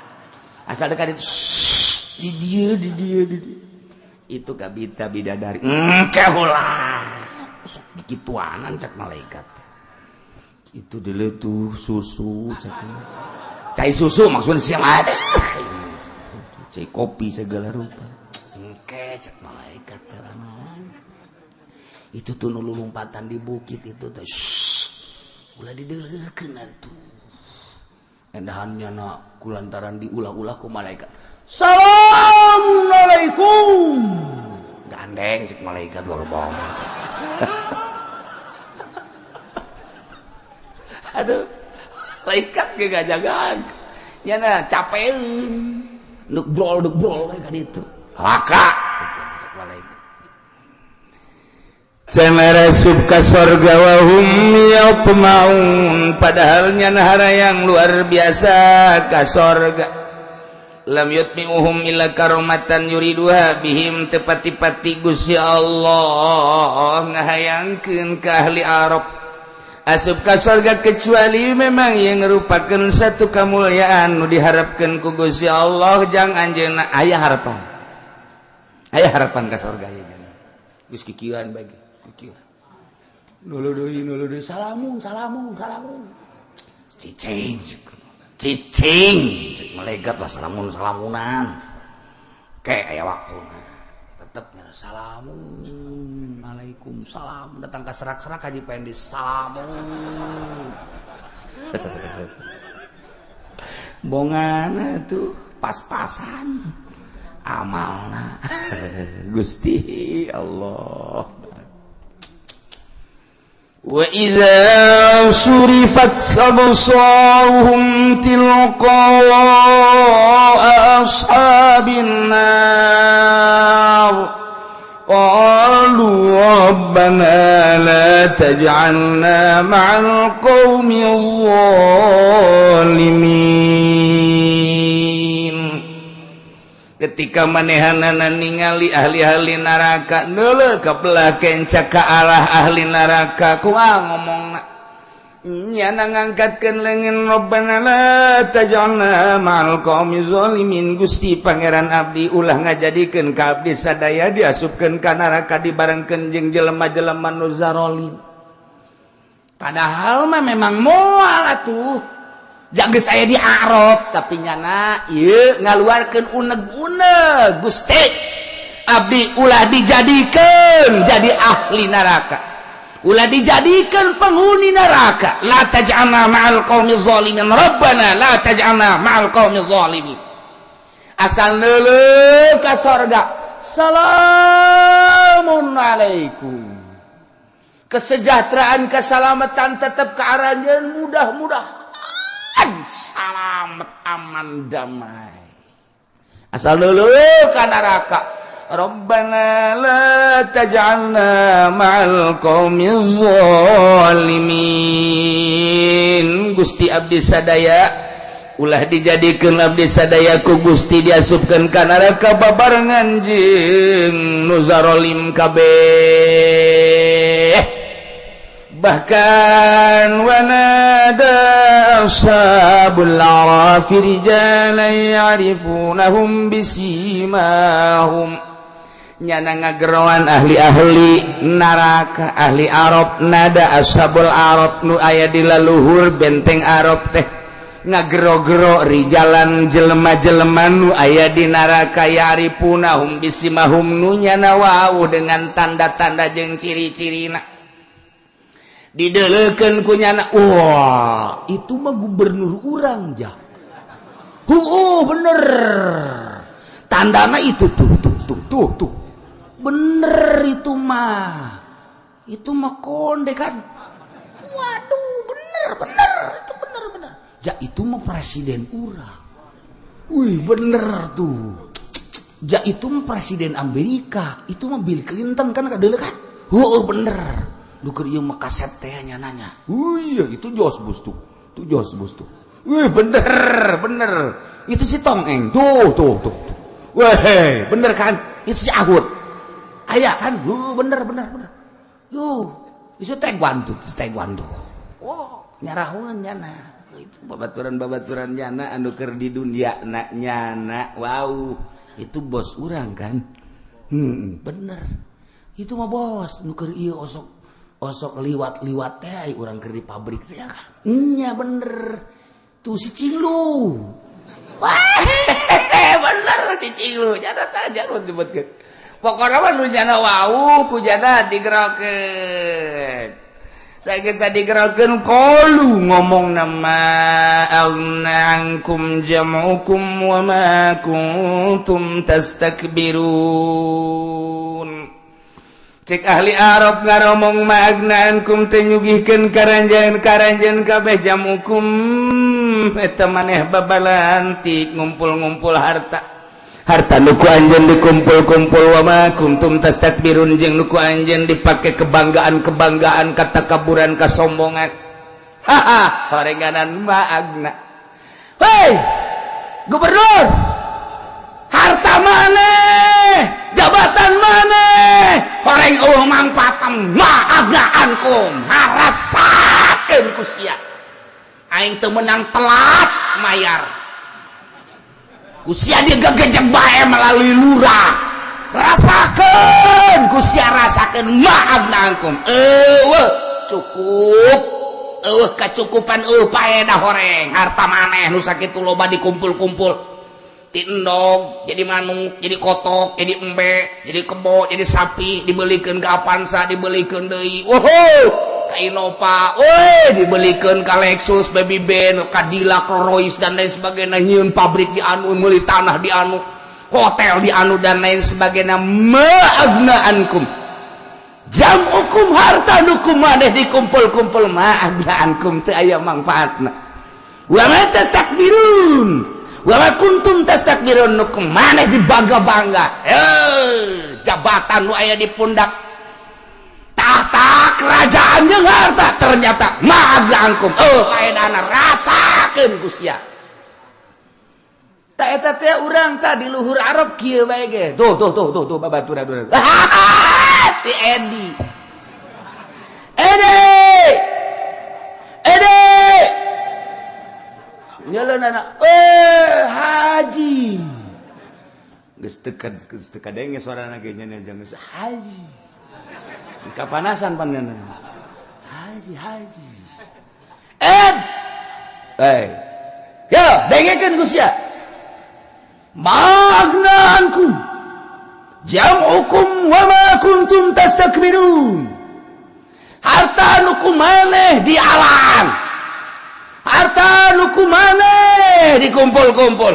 asal dekat itu di dia di dia di dia itu kabita bidadari engke ulah sok dikituanan cak malaikat itu diletuh susu cak cai susu maksudnya siang ada cai kopi segala rupa engke cak malaikat terangan itu tuh nu lompatan di bukit itu tuh ulah dideleukeun atuh endahannya na kulantaran diulah-ulah ku malaikat assalamualaikum gandeng cek malaikat luar bawah. Aduh malaikat ge gajagaan nyana capeun nuk brol ka ditu laka cek malaikat Cenah asup ka sorga wa hum yatma'un, padahal nyana harayang luar biasa ka sorga. Lam yutmi'uhum illa karomatan yuriduha bihim, tepati-pati Gusti Allah ngahayangkeun ka ahli Arab asup ka sorga kecuali memang yang merupakan satu kemuliaan nu diharapkeun ku Gusti Allah jang anjeunna. Aya harapan, Aya harapan ka sorga ya, geus kikieuan bae, kikieuan. Nulu deui, nulu deui, salamun, salamun, salamun. Cicing, cicing, cek melegat lah salamun salamunan. Kayak aya waktu. Tetep salamun, alaikum salam. Datang ke serak-serak Haji Pendi salamun. Bongana tuh pas-pasan amalna. Gusti Allah. Wa idza surifat absaruhum tilqa ashabin nar qalu rabbana la taj'alna ma'al qaumil zalimin. Ketika manehanana ningali ahli-ahli neraka neuleuh ka belah kenca ka arah ahli neraka, kumaha ngomongna? Nyana ngangkatkeun leungeun, rabbana la taj'alna ma'al qaumi zalimin. Gusti Pangeran abdi, ulah ngajadikeun ka abdi sadaya diasupkeun ka neraka dibarengkeun jeung jelema-jelema nu zarolim. Padahal mah memang moal atuh. Geus aya di Arab, tapi nyana ieu ngaluarkeun uneg-uneg, Gusti abdi ulah dijadikeun jadi ahli neraka, ulah dijadikeun penghuni neraka. La taj'alna ma'al qaumi zalimin, rabbana la taj'alna ma'al qaumi zalimin. Asal neuleuh ka sorga, salamun alaikum, kesejahteraan keselamatan tetap ke aranjeun, mudah-mudahan salamet aman damai. Asal dulu ka neraka, rabbana la taj'alna ma'al qaumil zalimin. Gusti abdi sadaya ulah dijadikeun abdi sadaya ku Gusti diasupkeun ka neraka babarengan jeung nu zarolim kabeh. Bahkan wanada ashabul a'rafi rijalan ya'rifunahum bisimahum. Nyana ngageroan ahli-ahli neraka, ahli Arab, nada ashabul Arab nu aya di laluhur benteng Arab teh ngagero-gero rijalan jelema-jelema nu aya di neraka, ya'rifunahum bisimahum, nu nyana wau dengan tanda-tanda jeung ciri-cirina. Dideleukeun ku nyana, wah itu mah gubernur urang jah. Huuh, bener tandana itu tuh tuh tuh tuh tuh, bener itu mah konde kan. Waduh, bener bener itu, bener bener ja, itu mah presiden urang. Wih, bener tuh ja, itu mah presiden Amerika, itu mah Bill Clinton kan, kadeuleu kan. Huuh, bener. Lu keur ieu mah kasep teh nyananya. Wih, itu Jos Bus tuh. Tuh Jos Bus tuh. Wih, bener, bener. Itu si Tongeng. Tuh, tuh, tuh, tuh. Weh, bener kan? Itu si Ahud. Aya kan? Bener, bener, bener. Yuh, itu Taekwondo, Taekwondo. Wow, nyarahun nyana. Itu babaturan-babaturan nyana anu keur di dunia na nyana. Wow, itu bos urang kan? Bener. Itu mah bos nu keur ieu osok osok liwat-liwat teh urang keur di pabrik teh kan. Nya bener. Tuh si Cinglu. Wah, bener si Cinglu. Nyana tah jangan disebutkeun. Pokona mah nu nyana wau ku nyana digerokeun. Sageus digerokeun qalu ngomong nama aghna ankum jam'ukum wa ma kuntum tastakbirun. Cek ahli Arab ngaromong ma aghna ankum teu nyugihkeun karanjeun kabeh jamukum eta maneh babalantik ngumpul-ngumpul harta harta nu ku anjeun dikumpul-kumpul wa ma kuntum tastakbirun jeung nu ku anjeun dipake kebanggaan-kebanggaan katakaburan kasombongan. Haha, horenganan ma agna. Hei gubernur, harta maneh, jabatan maneh, horeng eueuh mangpatam ma agna ankum, harasakeun ku sia. Aing teu meunang telat mayar. Ku sia dia gagejek bae melalui lurah. Rasakeun ku sia, rasakeun ma aghna ankum. Eueuh cukup, eueuh kacukupan, eueuh paedah horeng harta maneh nu sakitu loba dikumpul-kumpul. Ti endog jadi manuk, jadi kotok, jadi embe, jadi kebo, jadi sapi, dibelikeun ke Avanza, dibelikeun deui. Wow, ka Innova, woi, dibelikeun ka Lexus, Baby Benz, Cadillac, Rolls dan lain sebagainya, nyieun pabrik di anu, meuli tanah di anu, hotel di anu dan lain sebagainya. Ma aghna ankum jam'ukum, harta nu ku maneh dikumpul-kumpul, ma aghna ankum, teu aya mangfaatna. Wa ma tastakbirun wa ma kuntum tastakbirun, nu ku maneh dibangga-bangga, eh, jabatan nu aya di pundak, tahta kerajaan jeung harta, ternyata ma aghna ankum, oh paedahna. Rasakeun ku sia. Tak eta teh urang tah di luhur Arab kieu bae ge. Tuh tuh tuh tuh tuh, babaturan urang. Si Edi. Edi. Edi. Nyeleunana, eh, haji. Geus teu kadenge suarana ge nya, geus haji. Kapanasan panena. Haji, haji. Ed. Eh. Ya, dengekeun ku sia. Ma aghna ankum jam'ukum wa ma kuntum tastakbirun, harta nu ku maneh di alam, harta nu ku maneh dikumpul-kumpul,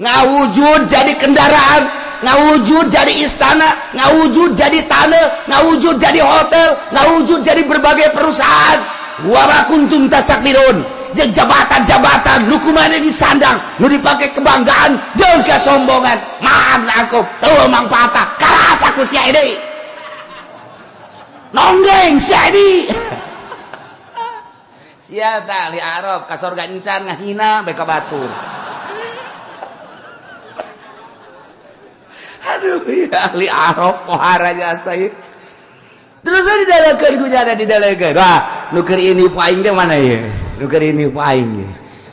ngawujud jadi kendaraan, ngawujud jadi istana, ngawujud jadi tanah, ngawujud jadi hotel, ngawujud jadi berbagai perusahaan. Wa ma kuntum tastakbirun, jeung jabatan-jabatan nu ku maneh disandang, nu dipake kebanggaan jeung kesombongan, ma aghna ankum, teu mangfaatna. Karasa ku sia deui, nonggeng sia ini. Sia tah ahli Arab ka sorga encan, ngahina bae ka batur. Aduh ya, ahli Arab pohara jasa ieu. Terus didalekeun ku nyana, didalekeun. Wah, nu keur ini ku aing teh mana ye? Nu keur ini ku aing ye.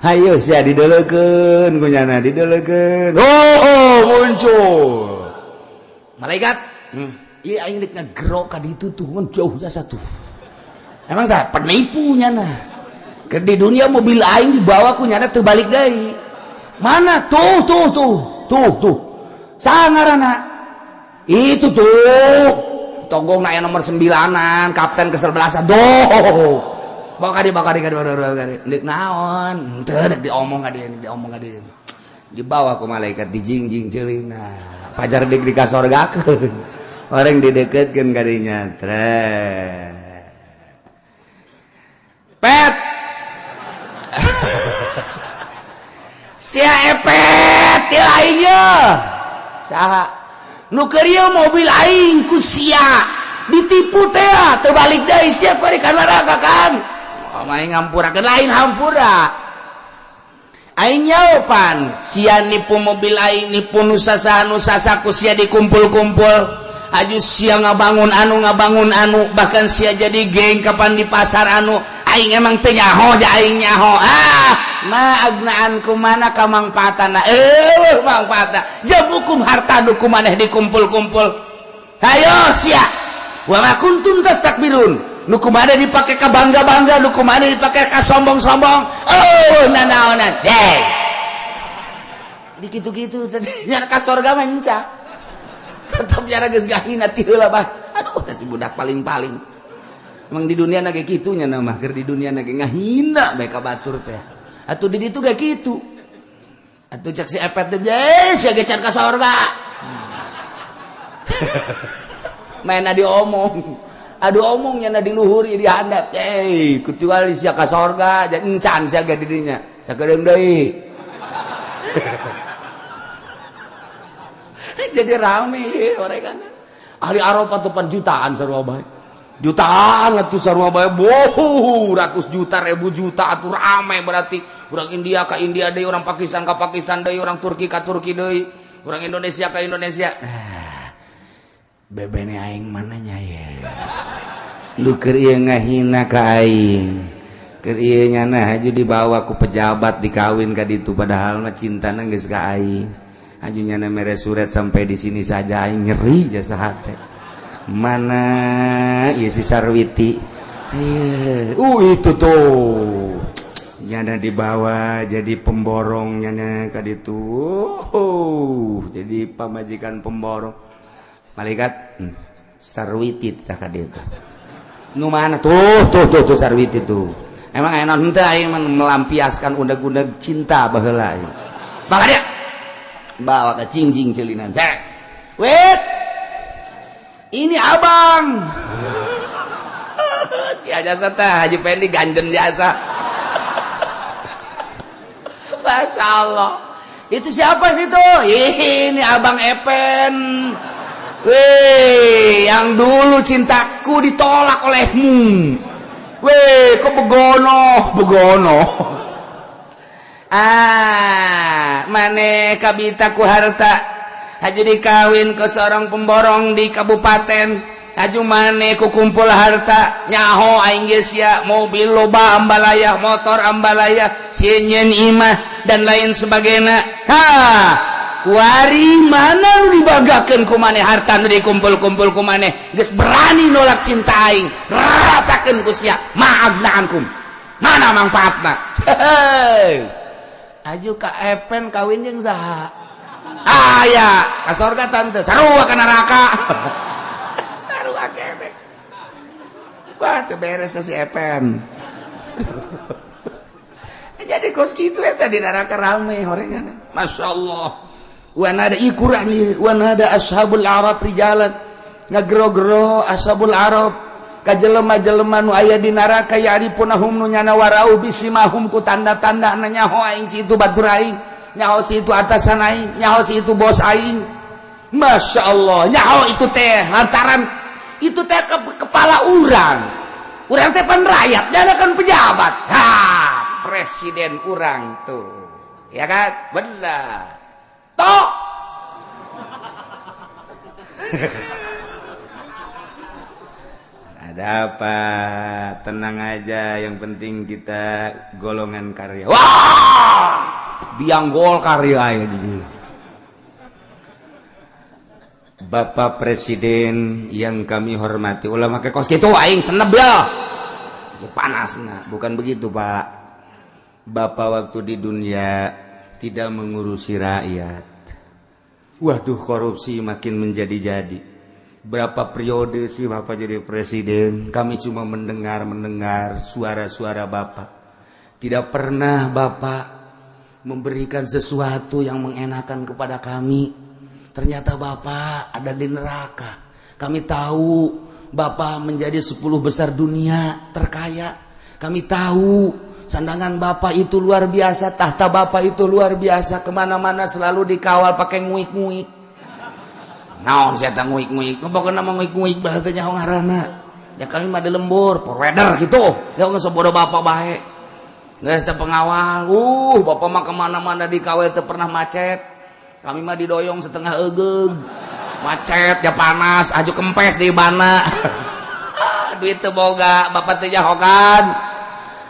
Hayo sia, didalekeun ku nyana, didalekeun. Oh, muncul malaikat. Iya, aing rek ngagero ka ditu tuh, ngan jauh jasa tuh. Emang saya penipu nyana. Ke di dunia mobil aing dibawa ku nyana teu balik deui. Mana tuh tuh tuh tuh tuh. Sangarana itu tuh. Tonggong na nomor 9-an, kapten kesebelasan. Doh. Bawa ka dieu, bawa ka dieu, bawa ka dieu. Deuk naon? Henteu dek diomong ka dieu, diomong ka dieu. Dibawa ku malaikat, dijingjing ceulina. Pajar dik dikasorgakeun. Orang dideketkeun ka dinya. Trek. Pet. Sia epet ieu aing ye. Saha? Nu keur ieu mobil aing ku sia ditipu teh, teu balik deui, sia kuari ka neraka kan. Oh, aing ngampurakeun, lain hampura. Aing nyaopan sia nipu mobil aing, nipu nu sasaha nu sasaha ku sia dikumpul-kumpul. Aju sia ngabangun anu, ngabangun anu, bahkan sia jadi geng kapan di pasar anu aing emang teu nyaho ja aing nyaho. Ah, ma aghna ankum, mana kamangfaatana? Eh, mangfaatna jam'ukum, harta nu ku maneh dikumpul-kumpul. Hayo sia, wa ma kuntum tastakbirun, nu ku maneh dipake ka bangga-bangga, nu ku maneh dipake ka sombong-sombong. Oh, nanaonan deh di kitu-kitu teh nya ka sorga mah enca tetep nyara geus gahina ti heula bah. Aduh teh si budak paling-paling emang di dunia na ge kitu nya mah, keur di dunia na ge ngahina bae ka batur teh. Atuh di ditu ge kitu atuh, cek si epet teh, sia ge can ka sorga. Maena diomong, aduh omongnya na di luhur di handap, eh, kecuali sia ka sorga dan encan sia ge di dinya sakedeung deui. Jadi rame mereka ahli Arafah tuh pan jutaan sarua bae, jutaan atuh sarua bae, boh, ratus juta, ribu juta atuh rame. Berarti orang India ka India deui, orang Pakistan ka Pakistan deui, orang Turki ka Turki deui, orang Indonesia ka Indonesia. Ah, bebene aing mana nya ye? Lu keur ieu ngahina ka aing, keur ieu nyana haju dibawa ku pejabat, dikawin ka ditu, padahal mah cintana geus ka aing. Aju nyana mere surat sampai di sini saja, aing nyeri jasa hate. Mana ieu si Sarwiti? Itu tuh. Nyana dibawa jadi pemborong nyana ka ditu. Jadi pamajikan pemborong. Malaikat Sarwiti tah ka ditu. Nu mana tuh tuh tuh tuh Sarwiti tuh. Emang enak henteu aing melampiaskan undeg-undeg cinta baheula aing. Bawa dia. Bawa ke cingjing celinan. Cek. Wait. Ini abang. Si jasa teh Haji Pendi ganjen jasa. Masya Allah. Itu siapa sih tuh? Ini abang Epen. Weh, yang dulu cintaku ditolak olehmu. Weh, kok begono, begono. Ah, mane kabita ku harta. Haji dikawin ke seorang pemborong di kabupaten. Aju mane ku kumpul harta, nyaho aing geus sia, mobil loba ambalaya, motor ambalaya, sieun imah dan lain sebagainya. Ha, kuari mana nu dibanggakeun ku maneh harta nu dikumpul-kumpul ku maneh, geus berani nolak cinta aing, rasakeun ku sia, ma'agna ankum. Mana manfaatna? Aju ka Epen kawin jeung saha? Aya, ka sorga tante, sarua ka neraka. Sarua keneh. Wah, teu beres teh si Epen. Jadi kos kitu eta di neraka rame horengan. Masya Allah. Wan ada ikuran wan ada ashabul arab rijalan. Ngagero-gero ashabul arab ka jelema-jelema nu aya di neraka ya'rifunahum nu nyana warau bisimahum ku tanda-tanda nyaho aing si itu batur aing, nyaho si itu atasan aing, nyaho si itu bos aing. Masya Allah, nyaho itu teh lantaran itu teh ke kepala urang. Urang teh pan rakyat, nyana kan pejabat. Ha, presiden urang tuh. Ya kan? Benar. Tok. Ada apa? Tenang aja, yang penting kita golongan karya. Wah! Biang gol karya aya di dieu. Bapak Presiden yang kami hormati, ulah make kos kitu aing seneb ya. Panasna, bukan begitu, Pak. Bapak waktu di dunia tidak mengurusi rakyat. Waduh, korupsi makin menjadi-jadi. Berapa periode sih Bapak jadi presiden, kami cuma mendengar-mendengar suara-suara Bapak. Tidak pernah Bapak memberikan sesuatu yang mengenakan kepada kami. Ternyata Bapak ada di neraka. Kami tahu Bapak menjadi 10 besar dunia terkaya. Kami tahu sandangan Bapak itu luar biasa, tahta Bapak itu luar biasa, kemana-mana selalu dikawal pakai nguik-nguik. Naon saya teh nguik-nguik, pokoknya mah nguik-nguik bahasa nyaho ngaranna. Ya kami mah di lembur, provider gitu. Ya geus bodoh Bapak bae. Geus teh pengawal, Bapak mah kemana-mana dikawal teu pernah macet. Kami mah didoyong setengah egeug. Macet ya panas, aju kempes di bana. Duit teu boga, Bapak teu nyahokan.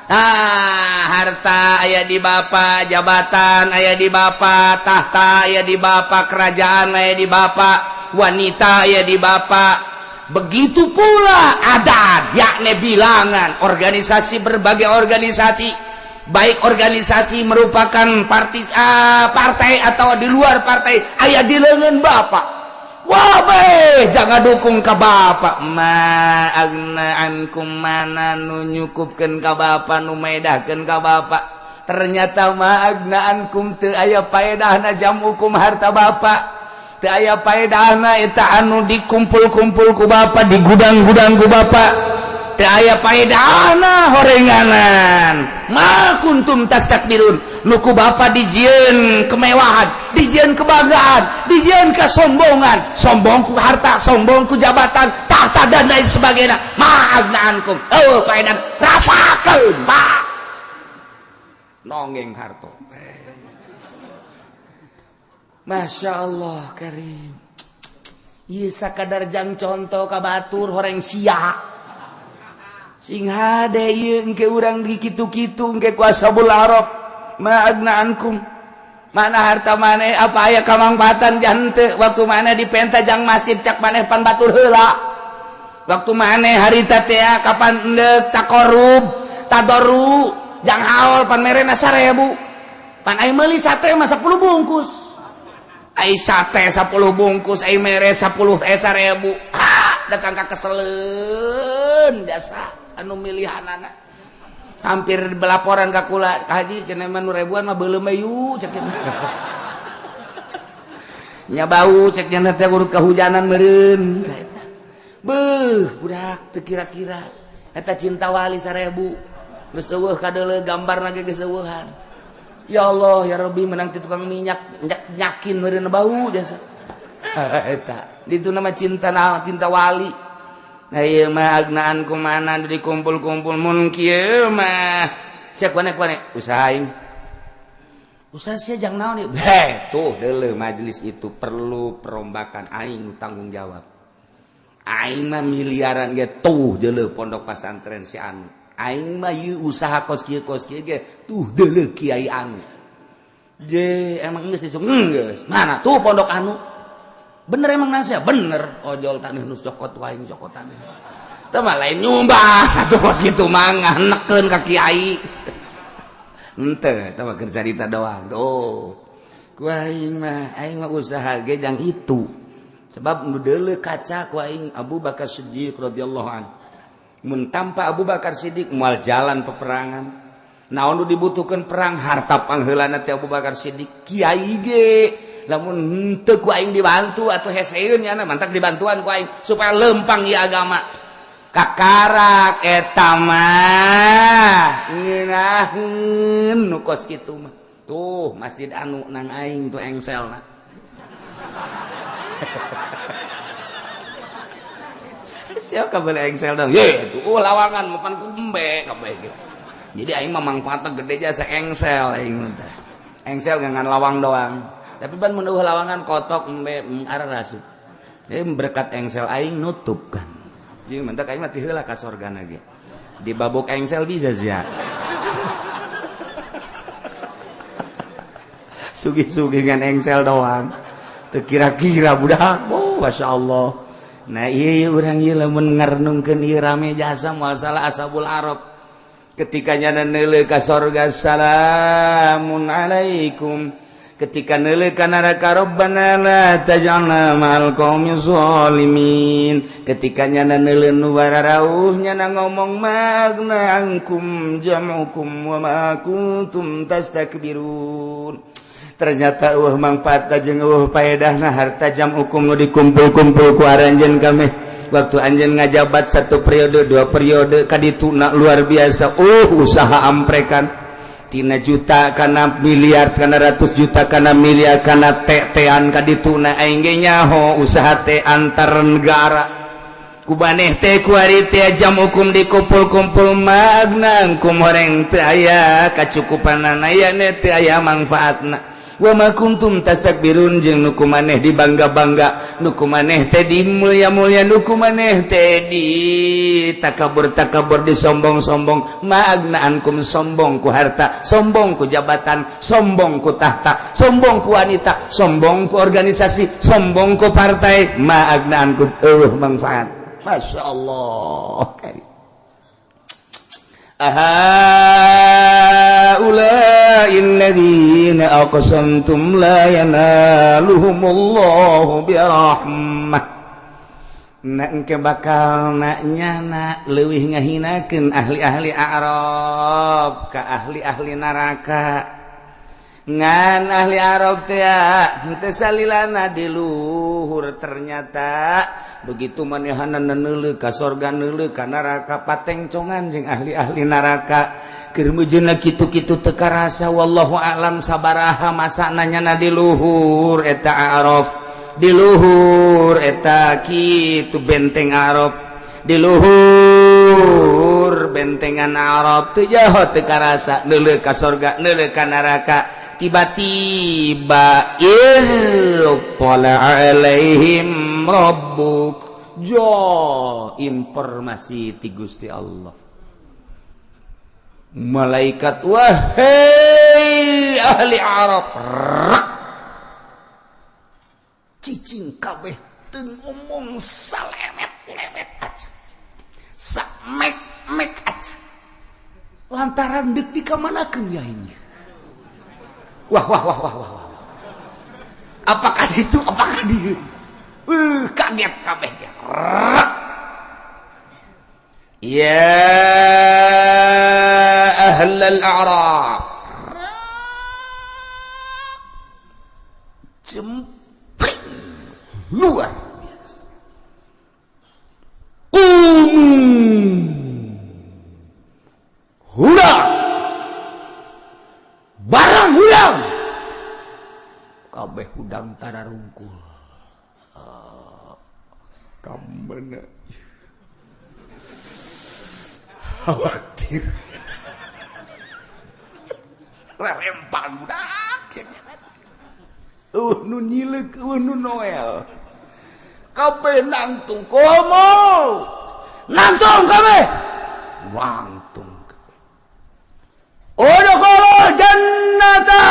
Ah, harta aya di Bapak, jabatan aya di Bapak, tahta aya di Bapak, kerajaan aya di Bapak, wanita aya di Bapak. Begitu pula adat, yakni bilangan organisasi, berbagai organisasi, baik organisasi merupakan partai atau di luar partai, aya di leungeun Bapak. Wah, be, jangan dukung ke Bapak. Ma agna ankum, mana nu nyukupkeun ka Bapak, nu medahkeun ka Bapak. Ternyata ma agna ankum teu aya paedahna jamukum harta Bapak. Teu aya paedahna eta anu dikumpul-kumpul ku Bapak, di gudang-gudang ku Bapak. Teu aya paedahna horenganan. Ma kuntum tastakbirun. Nu ku Bapak dijieun kemewahan, dijieun kebanggaan, dijieun kesombongan, sombong ku harta, sombong ku jabatan, tahta dan lain sebagainya. Ma agna ankum. Oh, paedan rasakeun, Pak. Nonggeng harto. Masya Allah karim. Ieu sakadar jang contoh ka batur horeng sia. Sing hade ieu engke urang di kitu-kitu engke ku ashabul arab. Ma agna ankum. Mana harta maneh apa aya kamangfaatan jante waktu maneh dipenta jang masjid cak maneh pan batur heula. Waktu maneh harita teh kapan endek takorub tadoru jang haol pan merena 1000. Pan ai meuli sate mah 10 bungkus. Ai sate 10 bungkus ai mere 10 1000. Ah, datang ka keseleun jasa anu milihanana. Hampir belaporan ka kula ka haji cenah mah nu ribuan mah beuleum yu cek nya bau cek nya teh urut kahujanan meureun eta beuh budak teu kira-kira eta cinta wali 1000 geus eueuh kadeuleu gambarna ge geus eueuhan. Ya Allah ya Rabbi menang ti tukang minyak nyakin meureun bau jasa eta ditu nama cinta cinta wali. Nah ieu mah agnaan kumana dikumpul-kumpul mun kieu mah cek kone-kone usaha aing. Usaha sia jang naon ieu? Heh, tuh deuleu majelis itu perlu perombakan aing tanggung jawab. Aing mah miliaran ge tuh deuleu pondok pasantren si anu. Aing mah ieu usaha kos kieu ge tuh deuleu kiai anu. Je emang geus isuk geus. Mana tuh pondok anu? Bener emang nasihat? Bener. Ojol tanah nus cokot waing cokotan. Teu mah lain nyumbang atuh kos kitu mah nganekeun ka kiai. Henteu, teu mah keur carita doang. Tuh. Ku aing mah usaha ge jang itu. Sebab nu deuleu kaca ku aing Abu Bakar Siddiq radhiyallahu an. Mun tanpa Abu Bakar Siddiq moal jalan peperangan. Naon nu dibutuhkeun perang harta pangheulana teh Abu Bakar Siddiq kiai ge. Lamun henteu ku aing dibantu atuh heseun nya mantak dibantuan ku aing supaya lempang ieu agama. Kakarak eta mah ngeunaheun nu kos kitu mah. Tuh masjid anu nang aing tuh engselna. Siapa kabeh engsel dong? Ye tuh lawangan mapan ku embe kabeh ge. Jadi aing mah mangfaatna gede jasa engsel aing teh. Engsel ngan lawang doang. Tapi ban mun eueuh lawangan kotok embe arah rasup. Jadi berkat engsel aing nutup kan. Jeung mentak aing mah ti heula ka sorgana ge. Dibabok engsel bisa sia. Sugih-sugih ngan engsel doang. Teu kira-kira budak. Oh, masyaallah. Nah ieu urang ieu lamun ngarenungkeun ieu rame jasa masalah ashabul arab. Ketika nyana neuleuh ka sorga salamun alaikum. Ketika neuleuh ka neraka rabbana la taj'alna ma'al qaumi zalimin. Ketika nyana neuleuh nu bararauh nyana ngomong magna angkum jam'ukum wa ma kuntum tastakbirun. Ternyata eueuh mangfaatna jeung eueuh paedahna harta jam'ukum nu dikumpul-kumpul ku aranjeun kami. Waktu anjeun ngajabat satu periode dua periode kadituna luar biasa. Usaha amprekan tina juta kana miliar kana ratus juta kana miliar kana tean kadituna aing ge nyaho usaha teh antar negara ku baneh teh ku ari teh jam hukum dikumpul-kumpul magna kum horeng teu aya kacukupanana aya teu aya mangfaatna. Wa ma kuntum tastakbirun jeung nu ku maneh dibangga-bangga nu ku maneh teh dimulia-mulia nu ku maneh teh di takabur-takabur disombong-sombong ma'agnaankum sombong ku harta sombong ku jabatan sombong ku tahta sombong ku wanita sombong ku organisasi sombong ku partai ma'agnaankum eueuh manfaat. Masya Allah. Ahaula'il ladzina aqsamtum la yanaluhumullahu birahmah. Na engke bakal na nyana leuwih ngahinakeun ahli-ahli Arab ka ahli-ahli neraka. Ngan ahli Arab teh henteu salilana di luhur ternyata begitu manehanna neuleuh ka sorga neuleuh ka neraka patengcongan jeung ahli-ahli neraka keur meujeuhna kitu-kitu teu karasa wallahu a'lam sabaraha masana nyana di luhur eta Araf di luhur eta kitu benteng Arab di luhur bentengan Arab teu jaho teu karasa neuleuh ka sorga neuleuh ka neraka tiba-tiba ittala alaihim rabbuk jo informasi ti Gusti Allah malaikat wahai ahli Arab. Rak. Cicing kabeh teu ngomong salemet-lemet aja. Samek-mek aja. Lantaran deuk dikamanakeun ya ini. Wah wah wah wah wah wah. Apakah itu, apakah dia? Kaget kabeh ge. Rak. Ya ahlal a'rab. Jempling luar biasa. Qumu hurang barang hurang kabeh hudang tararungkul. Kamana khawatir rerempang budak nu nyileuk nu Noel kabeh nangtung komo nangtung kabeh wangtung kabeh udkhulul jannata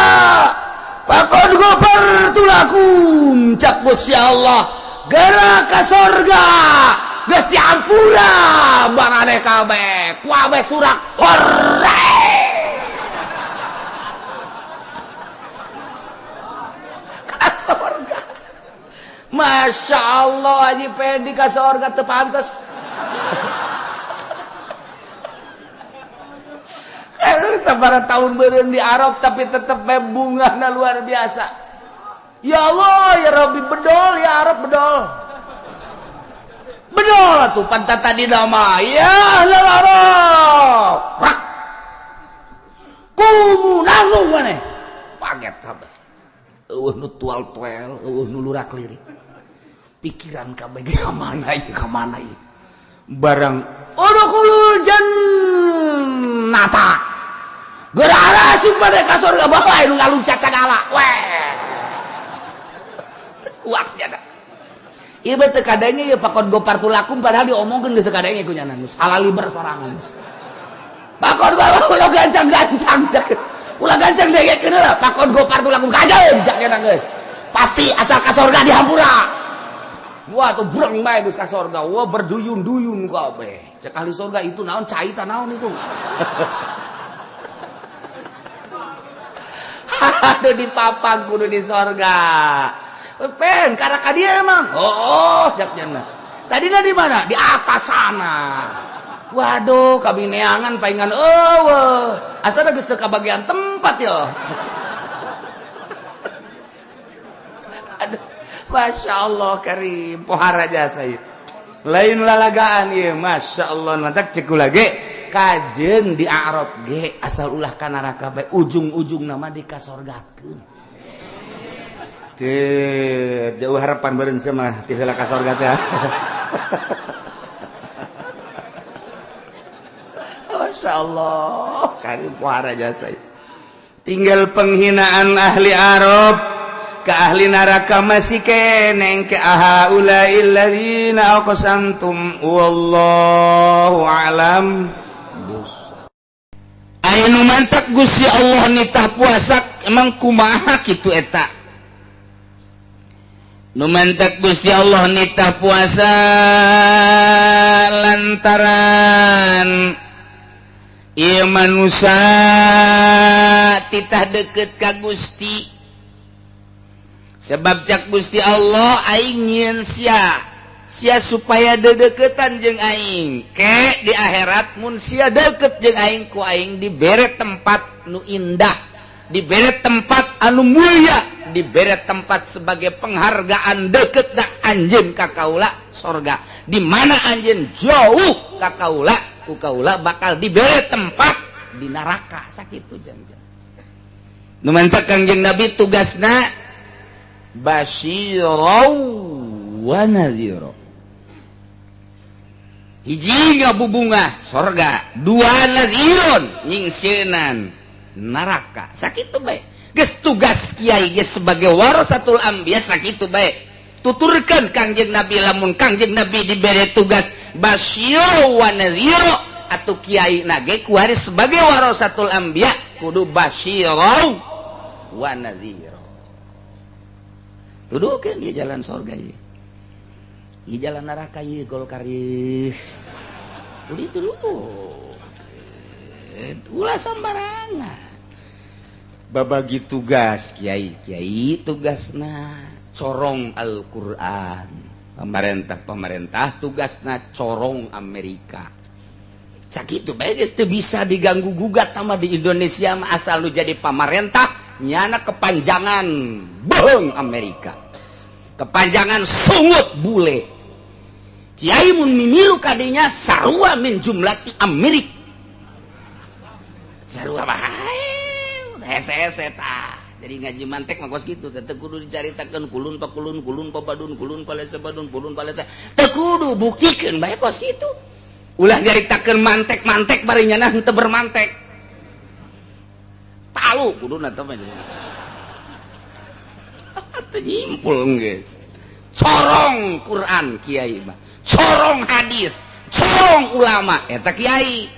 faqad ghafartu lakum cak Gusti Allah geura ka sorga geus diampura barane kabeh kuabe surak hore ka sorga. Masya Allah Haji Pendi ka sorga teu pantes. Sabaraha tahun beureum di Arab tapi tetep bae bungahna luar biasa. Ya Allah ya Rabbi bedol ya Arab bedol. Bedol atuh pantat tadi nama ya ahlal Arab. Rak. Kumu langsung maneh. Paget kabeh. Eueuh nu tual-tuel, eueuh nu lurak lirik. Pikiran kabeh ge ka mana ieu, ka mana ieu. Barang udkhulul jannata. Geura asup maneh ka surga bae nu ngaluncat sagala. Weh. Kuat jada. Ieu teh kadangnya ieu pakon gopar tulakum padahal diomongkeun geus kadangnya ku nyana geus halaliber sorangan geus. Pakon gopar ulah gancang-gancang ulah gancang degekeun heula pakon gopar tulakum kajeun jak nyana geus. Pasti asal ka sorga dihampura. Wah tuh breng bae geus ka sorga. Wah berduyun-duyun kabeh. Cek ahli sorga itu naon cai ta naon itu. Aduh dipapang kudu di sorga. Pen karena dia emang. Oh, jak nyana. Tadinya di mana? Di atas sana. Waduh, kabineangan paingan eueuh. Asana geus teu kabagian tempat ya. Aduh, Masya Allah karim pohara jasa ieu. Lain lalagaan ieu, Masya Allah mantak cek kula ge kajeun di Arab ge asal ulah ka neraka bae ujung-ujung nama dikasorgakeun. Teu jauh harapan beureun sia mah ti heula ka sorga teh. Masya Allah karim pohara jasa. Tinggal penghinaan ahli Arab ke ahli neraka masih keneng ke haulail ladzina aqsamtum wallahu alam. Aya nu mantak Gusti Allah nitah puasa emang kumaha kitu eta? Nu mantak Gusti Allah nitah puasa lantaran ieu manusia titah deket ka Gusti. Sebab cak Gusti Allah aing nyieun sia, sia supaya dedeketan jeung aing. Ke di akhirat mun sia deket jeung aing ku aing dibere tempat nu indah, dibere tempat anu mulia, dibere tempat sebagai penghargaan deket da anjeun ka kaula sorga. Di mana anjeun jauh ka kaula, ku kaula bakal dibere tempat di neraka. Sakitu jangjang. Nu mantak Kangjeng Nabi tugasna basyirau wa nadhira. Hiji ngabubungah sorga, dua nadhiron nyingsieunan neraka. Sakitu bae. Geus tugas kiai geus sebagai warasatul anbiya sakitu bae. Tuturkeun Kangjeng Nabi lamun Kangjeng Nabi dibere tugas basyirau wa nadhira atuh kiai nage kuari sebagai warasatul anbiya kudu basyirau wa nadhira. Tuduhkeun ieu jalan sorga ieu. Ieu jalan neraka ieu Golkar ieu. Udah dituduhkeun. Ulah sembarangan. Babagi tugas kiai, kiai tugasna corong Al-Qur'an. Pemerintah-pemerintah tugasna corong Amerika. Sakitu bae geus teu bisa diganggu gugat sama di Indonesia mah asal lu jadi pamarentah nyana kepanjangan bohong Amerika. Kepanjangan sungut bule. Kiai mun mimilu kadinya sarua min jumlati Amerika. Sarua bae. Hese-hese tah. Jadi ngaji mantek mah kos kitu teh kudu dicaritakeun kulun pa kulun, kulun pa badun, kulun pa lesa badun, kulun pa lesa. Teu kudu buktikeun bae kos kitu. Ulah nyaritakeun mantek-mantek bari nyana henteu bermantek. Palu kuduna teh mah. Teu nyimpul geus. Corong Quran kiai mah, corong hadis, corong ulama eta kiai.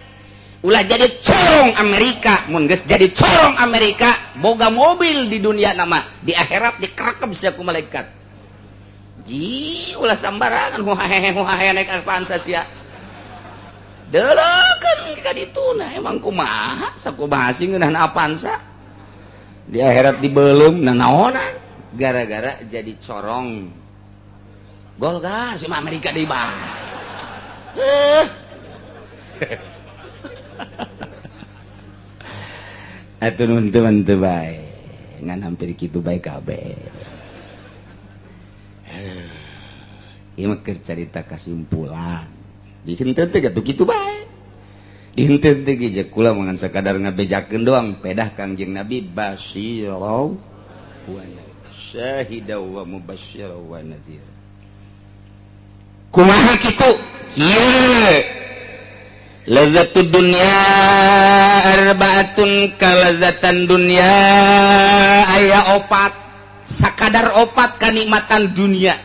Ulah jadi corong Amerika, mun geus jadi corong Amerika boga mobil di dunia nama, di akhirat dikerekep sia ku malaikat. Ji ulah sambarangan huhahe huhahe naik Avanza sia. Deuleukeun ka dituna emang kumaha sakumaha sih ngeunah Avanza. Di akhirat dibeuleum nanaonan gara-gara jadi corong Golkar si Amerika deui bah. Atuh nun teman teu bae ngan hampir kitu bae kabeh. Ieu mah keur carita kasimpulan. Dihenteu teh kitu kitu bae. Dihenteu teh ge kula mah ngan sakadar ngabejakeun doang pedah Kangjeng Nabi basyirau wa syahida wa mubasysyira wa nadhir. Kumaha kitu? Kieu Lazzatud dunya arbaatun kalazatan dunya aya opat sakadar opat kanikmatan dunia.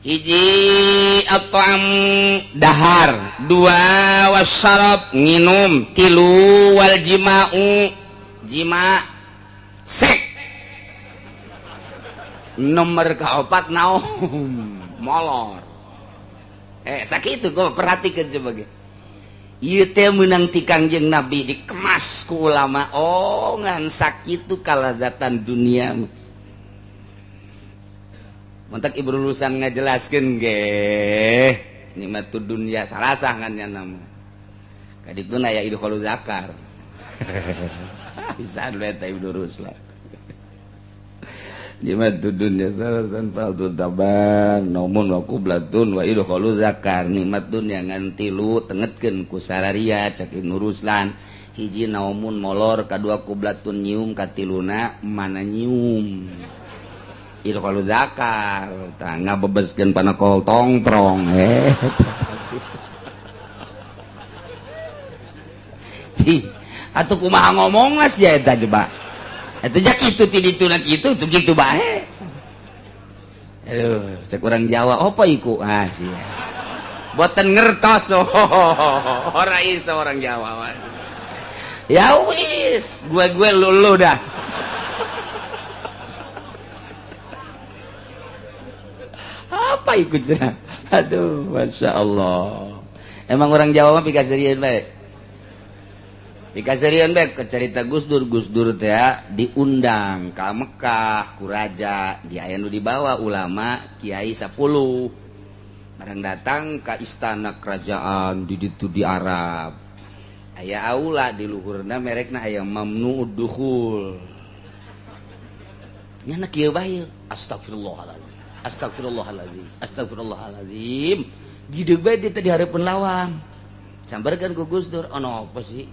Hiji at-ta'am dahar, dua wasyarab nginum, tilu wal jima'u jima sek. Nomor kaopat naum molor. Sakitu gua perhatikan sebagai ieu teh meunang ti Kangjeng Nabi dikemas ku ulama. Oh ngan sakitu kalazatan dunia. Mantak ibu lulusan ngajelaskeun ge nikmatud dunya salasah ngan nya nama. Kadituna aya idkhulul zakar. Bisa eta ibu lulusan. Nikmatud dunya salasan faldul taban naumun wa qublatun wa idkhulul zakar. Nikmat dunya ngan tilu tengetkeun ku sararia cek Ibnu Ruslan. Hiji naumun molor, kadua qublatun nyium, katiluna mana nyium. Idkhulul zakar tah ngabebeskeun panakol tongtrong. Cih, atuh kumaha ngomongna sia eta jebak. Itu jak itu ti dituna kitu teu kitu bae. Aduh, cek urang Jawa apa iku? Ah sia. Boten ngertos. Ora iso orang Jawa. Ya wis, gue lu dah. Apa iku cenah? Aduh, Masya Allah. Emang orang Jawa mah pikaserian bae. Dikaserian bae ke cerita Gus Dur, Gus Dur teh diundang ka Mekah ku raja, di aya nu dibawa ulama kiai 10. Barang datang ka istana kerajaan di ditu di Arab. Aya aula di luhurna merekna aya mamnu'ud dukhul. Nyana kieu bae, astagfirullahalazim. Astagfirullahalazim. Astagfirullahalazim. Gideug bae dia teh di hareupeun lawang. Sambarkeun ku Gus Dur, ono apa sih?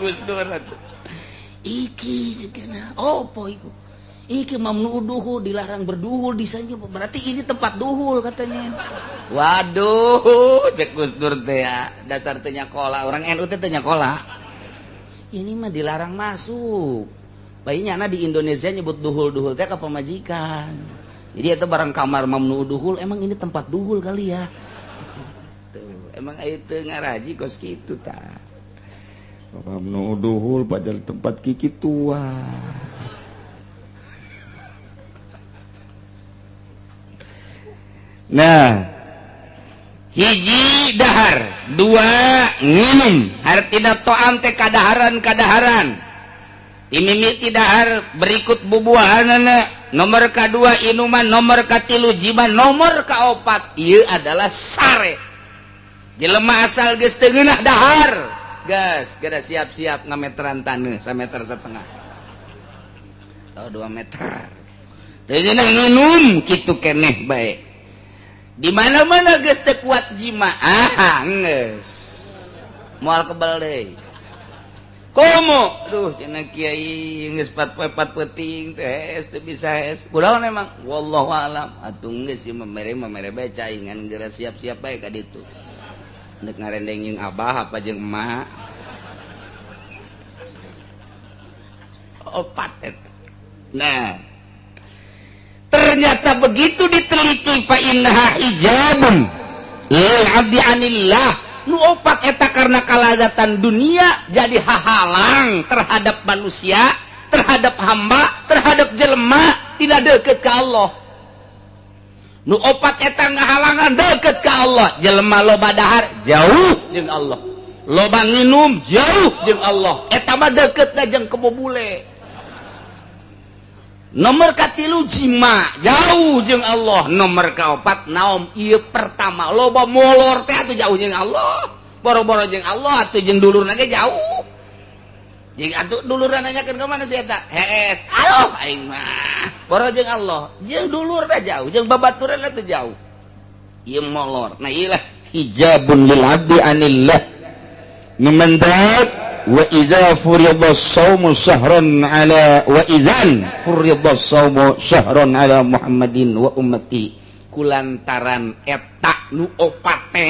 Gus Dur iki segana opo iku iki mamnu duhul dilarang berduhul di sana, berarti ini tempat duhul katanya. Waduh, cek Gus Dur teh dasar teu nyakola, orang NU teh teu nyakola. Ini mah dilarang masuk. Bayinya na di Indonesia nyebut duhul-duhul teh ka pamajikan. Jadi itu barang kamar mamnu duhul, emang ini tempat duhul kali ya. Tuh, emang aya teu ngaraji kos kitu tah. Nu duhul pajar tempat kiki tua. Nah, hiji dahar, dua nginum, hartina to'am teh kadaharan-kadaharan. Timimiti dahar berikut bubuahanana, nomor kadua inuman, nomor katilu jiman, nomor kaopat ieu adalah sare. Jelema asal geus teu ngeunah dahar, gas, gada siap-siap ngameteran taneuh sameter setengah. Atau 2 meter. Teu ngeunah nginum kitu keneh bae. Di mana-mana geus teu kuat jima, ah geus. Moal kebal deui. Komo, duh cenah kiai geus 4 poe 4 peuting teh hees teu bisa hees. Kunaon emang? Wallahu alam. Atuh geus ieu mamere bae caingan geura siap-siap bae ka ditu. Nek ngarendeng jeung abah apa jeung emak. Opat eta. Nah, ternyata begitu diteliti fa innaha hijabun lil abdi anillah. Nu opat eta karena kalazatan dunia jadi hahalang terhadap manusia, terhadap hamba, terhadap jelema tidak deket ke Allah. Nu opat eta ngahalangan deket ke Allah. Jelema loba dahar jauh jeung Allah, loba nginum jauh jeung Allah. Eta mah deketna jeung kebobule. Nomor katilu jima jauh jeung Allah. Nomor kaopat naom ieu pertama loba molor teh atuh jauh jeung Allah. Boro-boro jeung Allah atuh jeung dulurna ge jauh. Jeung atuh dulurna nanyakeun ka mana si eta? Hees. Aduh aing mah. Boro jeung Allah, jeung dulurna jauh, jeung babaturanna teh jauh. Ieu molor. Nah ieu lah hijabun lil abdi anillah. Numandat wa idza furida as-shaumu shahran ala wa idzan furida as-shaumu shahran ala Muhammadin wa ummati. Kulantaran eta nu opat teh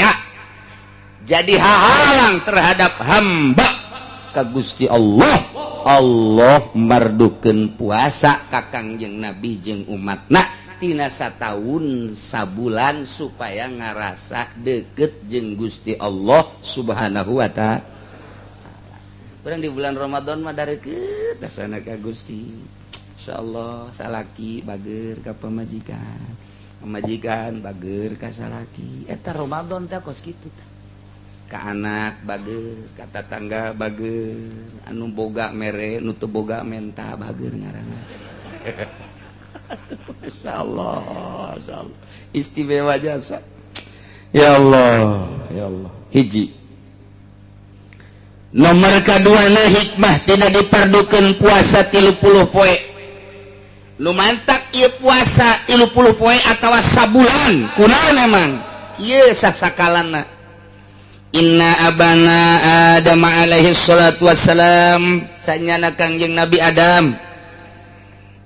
jadi hahalang terhadap hamba ka Gusti Allah. Allah mardukeun puasa ka Kangjeng Nabi jeung umatna tina sataun sabulan supaya ngarasa deket jeung Gusti Allah Subhanahu wa ta'ala. Urang di bulan Ramadan mah dareukeut dasana ka Gusti. Insyaallah salaki bager ka pamajikan, pamajikan bager ka salaki. Eta Ramadan teh kos kitu tah. Ka anak bager, ka tatangga bager, anu boga mere, nu teu boga menta bager ngaranna. Insyaallah, insyaallah. Istimewa jasa. Ya Allah, ya Allah. Hiji. Nomor kaduana hikmah tidak diperdukeun puasa 30 poe. Nu mantak ieu puasa 30 poe atawa sabulan. Kunaon emang? Kieu sasakalana. Inna abana Adam alaihi salatu wassalam, sanyana Kangjeng Nabi Adam.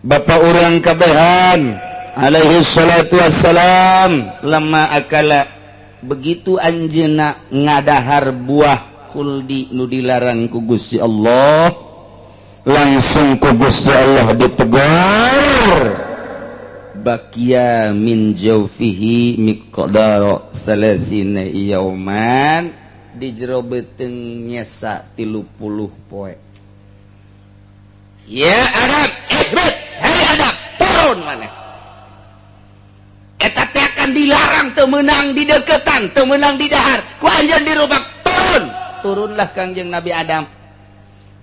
Bapak urang kabehan alaihi salatu wassalam lama akala begitu anjeunna ngadahar buah khuldi nu dilarang ku Gusti Allah, langsung ku Gusti Allah ditegur. Bakia min jawfihi miqdara salasina yauman, di jero beuteung nyesa 30 poe. Ya Adam, ihbit, hei Adam, turun maneh. Eta teh akan dilarang teu meunang di deketan, teu meunang di dahar. Ku anjeun dirubak turun. Turunlah Kangjeng Nabi Adam.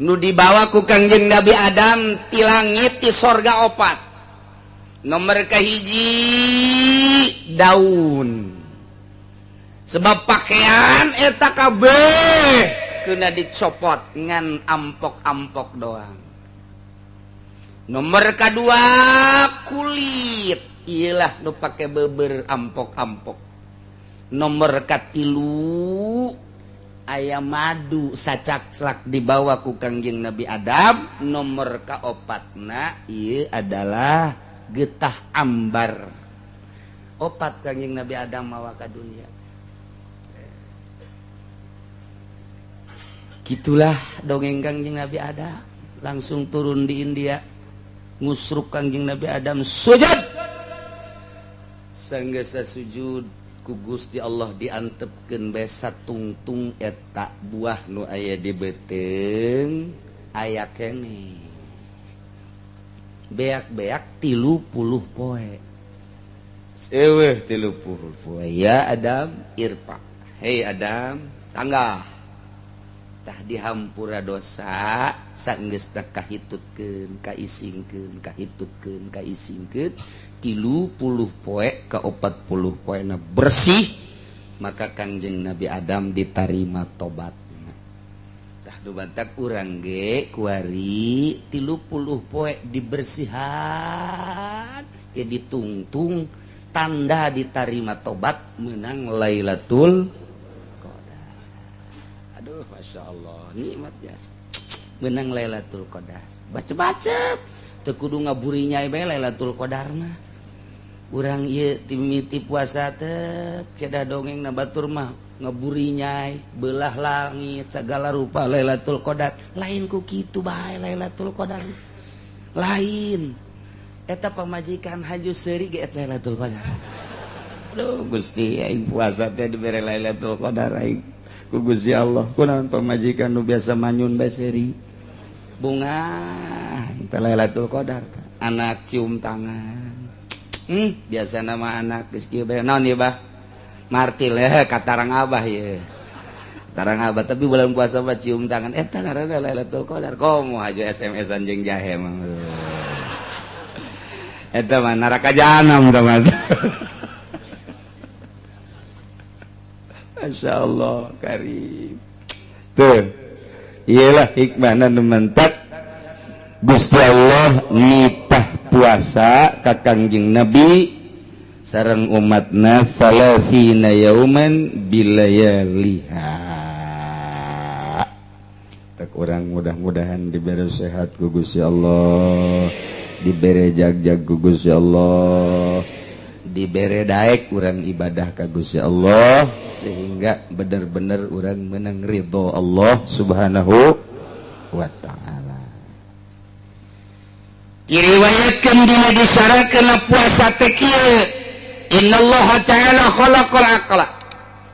Nu dibawa ku Kangjeng Nabi Adam ti langit ti sorga opat. Nomor kahiji daun. Sebab pakaian eta kabeh kena dicopot ngan ampok-ampok doang. Nomor kedua kulit, iyalah nu pake beber ampok-ampok. Nomor katilu aya madu sacakslak dibawa ku Kangjeng Nabi Adam. Nomor kaopatna ieu adalah getah ambar. Opat Kangjeng Nabi Adam mawa ka dunia. Gitulah dongeng Kangjeng Nabi Adam. Langsung turun di India, ngusruk Kangjeng Nabi Adam sujud. Sanggesa sujud Ku Gusti Allah diantepkeun bae satungtung eta buah nu aya di beuteung aya keneh. Beak-beak 30 poe. Eueuh 30 poe. Ya Adam irfa. Hei Adam, tangga. Tah dihampura dosa sanggeus teh kahitutkeun, kaisingkeun, kahitutkeun, kaisingkeun 30 poe ka 40 poena bersih, maka Kangjeng Nabi Adam ditarima tobatna. Tah nu bantak urang ge kuari 30 poe dibersihan ge ditungtung tanda ditarima tobat menang Lailatul Qadar. Aduh, Masya Allah, nikmat biasa menang Lailatul Qadar. Baca-baca teu kudu ngaburinya bae Lailatul Qadar mah. Urang ieu timiti puasa teh cedah dongeng na batur mah ngeburinyai belah langit segala rupa Lailatul Qadar. Lain ku kitu bae Lailatul Qadar. Lain eta pamajikan haju seuri ge eta Lailatul Qadar. Aduh Gusti aing puasa teh dibere Lailatul Qadar aing ku Gusti Allah. Kunaon pamajikan nu biasa manyun bae seuri. Bunga eta Lailatul Qadar. Anak cium tangan. Biasa nama anak geus kieu bae naon ieu bah? Martil katarang abah ieu. Tarang abah tapi bulan puasa mah cium tangan eta ngaranna Lailatul Qadar. Komo hajo SMS-an jeung jahe mah. Eta mah neraka jahanam tah mah. Masyaallah karim. Tuh. Iyalah hikmahna nu mentak Gusti Allah nitah puasa ka Kangjeng Nabi sareng umatna salasina yauman bilayaliha. Tak urang mudah-mudahan diberi sehat ku Gusti Allah, diberi jag-jag ku Gusti Allah, diberi daek urang ibadah ka Gusti Allah sehingga bener-bener urang menang ridho Allah Subhanahu wa ta'ala. Diriwayatkan dina disarakeun puasa teh kieu, innallaha ta'ala khalaqal aqla.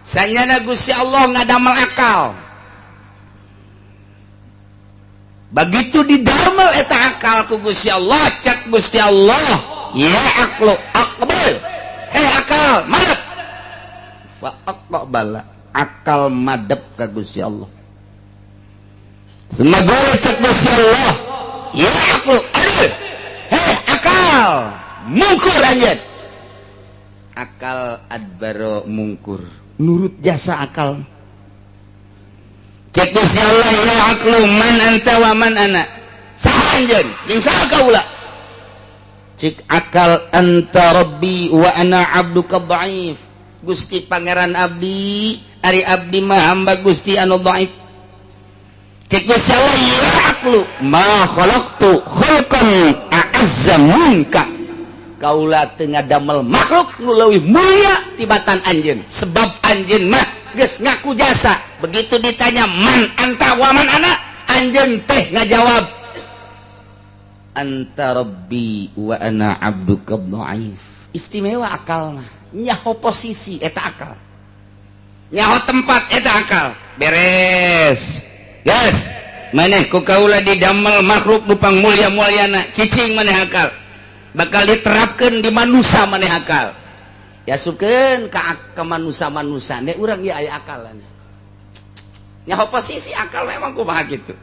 Sanyana Gusti Allah ngadamel akal. Begitu didamel eta akal ku Gusti Allah, cak Gusti Allah, ya aqlu aqbal. Hei akal, madep. Fa aqbala, akal madep ka Gusti Allah. Semoga cak Gusti Allah, ya aqlu adil. Hei akal, mungkur anjeun. Akal adbaro mungkur, nurut jasa akal. Cek Gusti Allah, ya aqlu man anta wa man ana. Saha anjeun, jeung saha kaula? Cek akal anta rabbi wa ana abduka dhaif. Gusti pangeran abdi, ari abdi mah hamba Gusti anu dhaif. Cek Gusti Allah, ya aqlu ma khalaqtu khalqan a'azza minka. Kaula teu ngadamel makhluk nu leuwih mulia tibatan anjeun, sebab anjeun mah geus ngaku jasa. Begitu ditanya man anta wa man ana, anjeun teh ngajawab anta rabbi wa ana abduka dhaif. Istimewa akal mah, nyaho posisi eta akal, nyaho tempat eta akal. Beres. Yes, maneh ku kaula didamel makhluk nu pangmulia-muliana, cicing maneh akal. Bakal diterapkeun di manusa maneh akal. Yasupkeun ka manusa-manusa ne urang ieu aya akalan. Nyaho posisi akal memang kumaha kitu.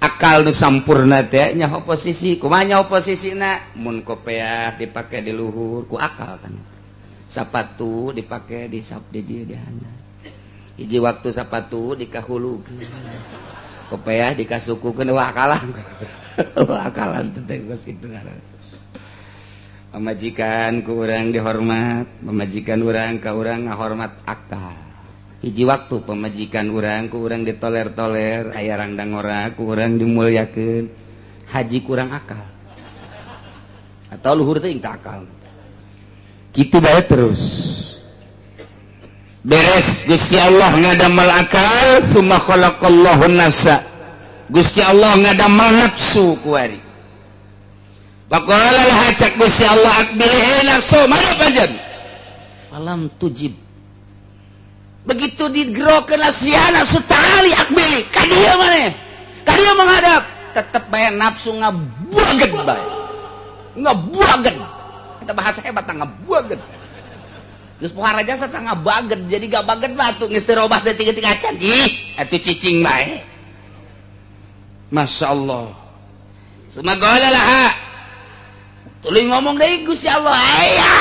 Akal nu sampurna teh nyaho posisi, kumaha nyaho posisina? Mun kopeah dipake di luhur ku akal kan. Sapatu dipake di sap di dieu di handap. Hiji waktu sapatu dikahulukeun. Kopeah dikasukukeun wah akalan. Wah akalan teh geus kitu ngaran. Pamajikan ku urang dihormat, pamajikan urang ka urang ngahormat akal. Hiji waktu pamajikan urang ku urang ditoler-toler, aya rangdang ora ku urang dimuliakeun. Haji kurang akal. Atau luhur teh teu akal. Kitu bae terus. Beres Gusti Allah ngadamel akal, summa khalaqallahu nafsa. Gusti Allah ngadamel nafsu kuari. Waqala laha cak Gusti Allah aqbilhi nafsu madep anjeun. Falam tujib. Begitu digerokeun sia nafsu tali akbili ka dieu maneh. Ka dieu menghadap, tetep bae nafsu ngabuaget bae. Ngabuaget. Kita bahasa hebat ngabuaget. Geus pohara jasa tah ngabaget, jadi gabaget batu geus teu robah saeutik-eutik acan. Ih, atuh cicing bae. Masya Allah. Sumagala laha. Tuluy ngomong deui Gusti Allah, aya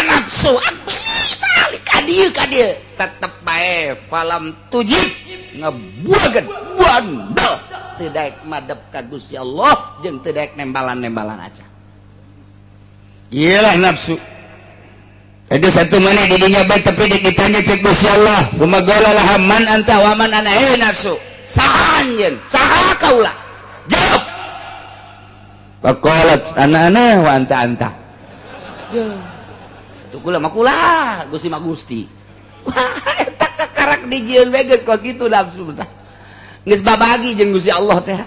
nafsu akbili ka dieu ka dieu. Tetep bae falam tujib ngebuaget bandel teu daek madep ka Gusti Allah jeung teu daek nembalan-nembalan aja. Iyalah nafsu. Ada satu mana didinya bae tapi ditanya cek Gusti Allah. Sumagala laha man anta wa man ana, eh nafsu. Saha anjeun? Saha kaula? Jawab. Faqalat ana ana wa anta anta. Tuh kula mah kula, Gusti mah Gusti. Wah, eta kakarak dijieun we geus kos kitu nafsu tah. Geus babagi jeung Gusti Allah teh.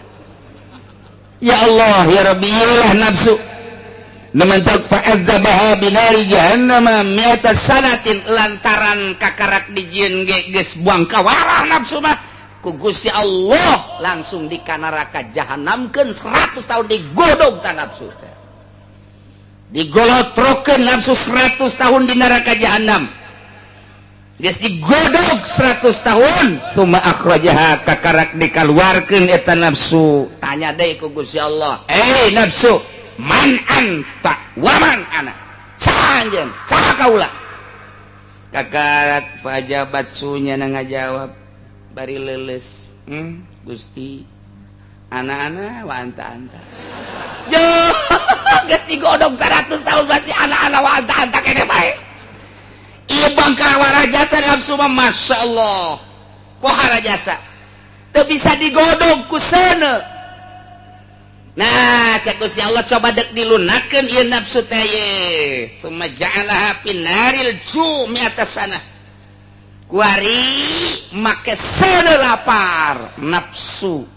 Ya Allah, ya Rabbi, iyalah nafsu. Nemantak fa'adzabaha binari jahannama mi'ata sanatin lantaran kakarak dijieun ge geus buang kawarah nafsu mah ku Gusti Allah langsung di kanaraka jahanamkeun 100 tahun digodog ta nafsu teh. Digolotrokeun nafsu 100 tahun di neraka jahanam. Geus digodog 100 tahun summa akhrajaha kakarak dikaluarkeun eta nafsu. Tanya deui ku Gusti Allah, "Eh nafsu, man anta wa man ana?" Saha anjeun? Saha kaula? Kakarak pajabat sunya na ngajawab bari leuleus, Gusti, ana-ana wa anta anta." Jo, geus digodog 100 tahun masih ana-ana wa anta anta kene bae. Ieu bangkawara jasa nafsu mah Masya Allah. Pohara jasa. Teu bisa digodog ku seuneu. Nah, cek Gusti Allah coba dek dilunakeun ieu nafsu teh ye. Summa ja'alaha finaril jumi atas sana. Kuari make seuneu lapar nafsu.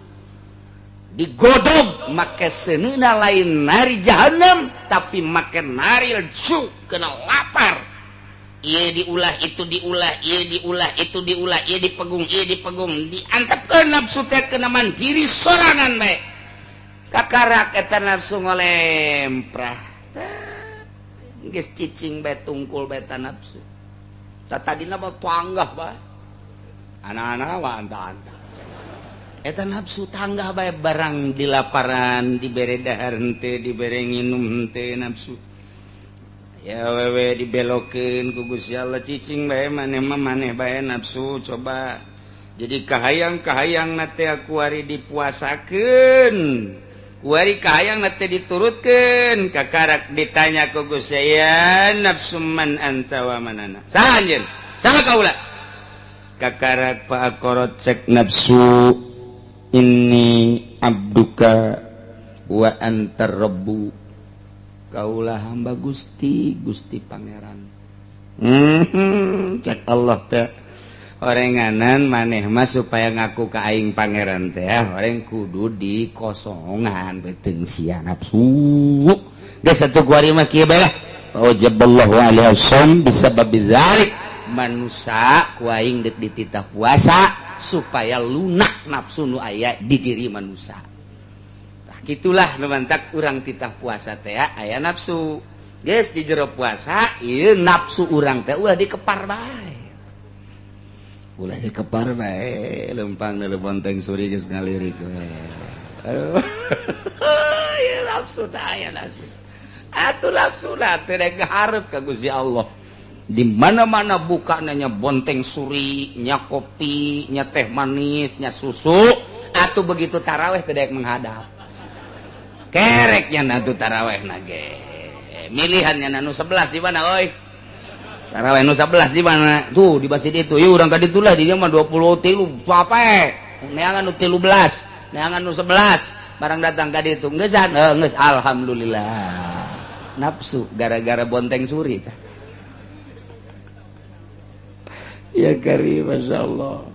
Digodog make seuneuna lain nari jahanam tapi make naril ju kena lapar. Ieu diulah itu diulah, ieu diulah itu diulah, ieu dipegung, ieu dipegung, diantepkeun nafsu teh kena mandiri sorangan bae. Kakarak eta nafsu ngolemprah. Geus cicing bae tungkul bae ta nafsu. Ta tadina mah tanggah bae. Ana-ana wa anta-anta. Eta nafsu tanggah bae barang dilaparan, dibere dahar henteu, dibere nginum henteu nafsu. Ya wewe dibelokeun ku Gusti Allah cicing bae maneh mah maneh bae nafsu coba. Jadi kahayang-kahayang na teh kuari dipuasakeun. Kuari kahayang na teh diturutkeun. Kakarak ditanya ku Gusti ya nafsu man anta wa man ana. Saha anjeun? Saha kaula? Kakarak fa'aqarat cek nafsu inni abduka wa anta rabbu. Kaulah hamba Gusti, Gusti Pangeran. Cek Allah teh orenganan maneh mah supaya ngaku ka aing pangeran teh oreng kudu dikosongan beuteung sia nafsu. Geus atuh kuari mah kieu bae lah. Wajaballahu alaihi wasallam bisababi dzalik. Manusa ku aing deuk dititah puasa supaya lunak nafsu nu aya di diri manusa. Gitulah nu mantak urang titah puasa teh aya nafsu. Geus di jero puasa ieu nafsu urang teh ulah dikepar bae. Ulah dikepar bae lempang deuleu bonteng suri geus ngalirik we. Aduh. Ieu nafsu teh aya nafsu. Atuh nafsu lah teh rek ngahareup ka Gusti Allah. Di mana-mana buka nanya bonteng suri, nya kopi, nya teh manis, nya susu, atuh begitu taraweh teh daek menghadap. Kereknya nanti taraweh nage milihannya nanu 11 di mana oi taraweh nu 11 di mana tuh di masjid itu yuk urang ka ditu lah di dieu mah 23 capek neangan nu 13 neangan nu 11 barang datang ka ditu geusan geus alhamdulillah nafsu gara-gara bonteng suri tah. Ya karim masyaallah.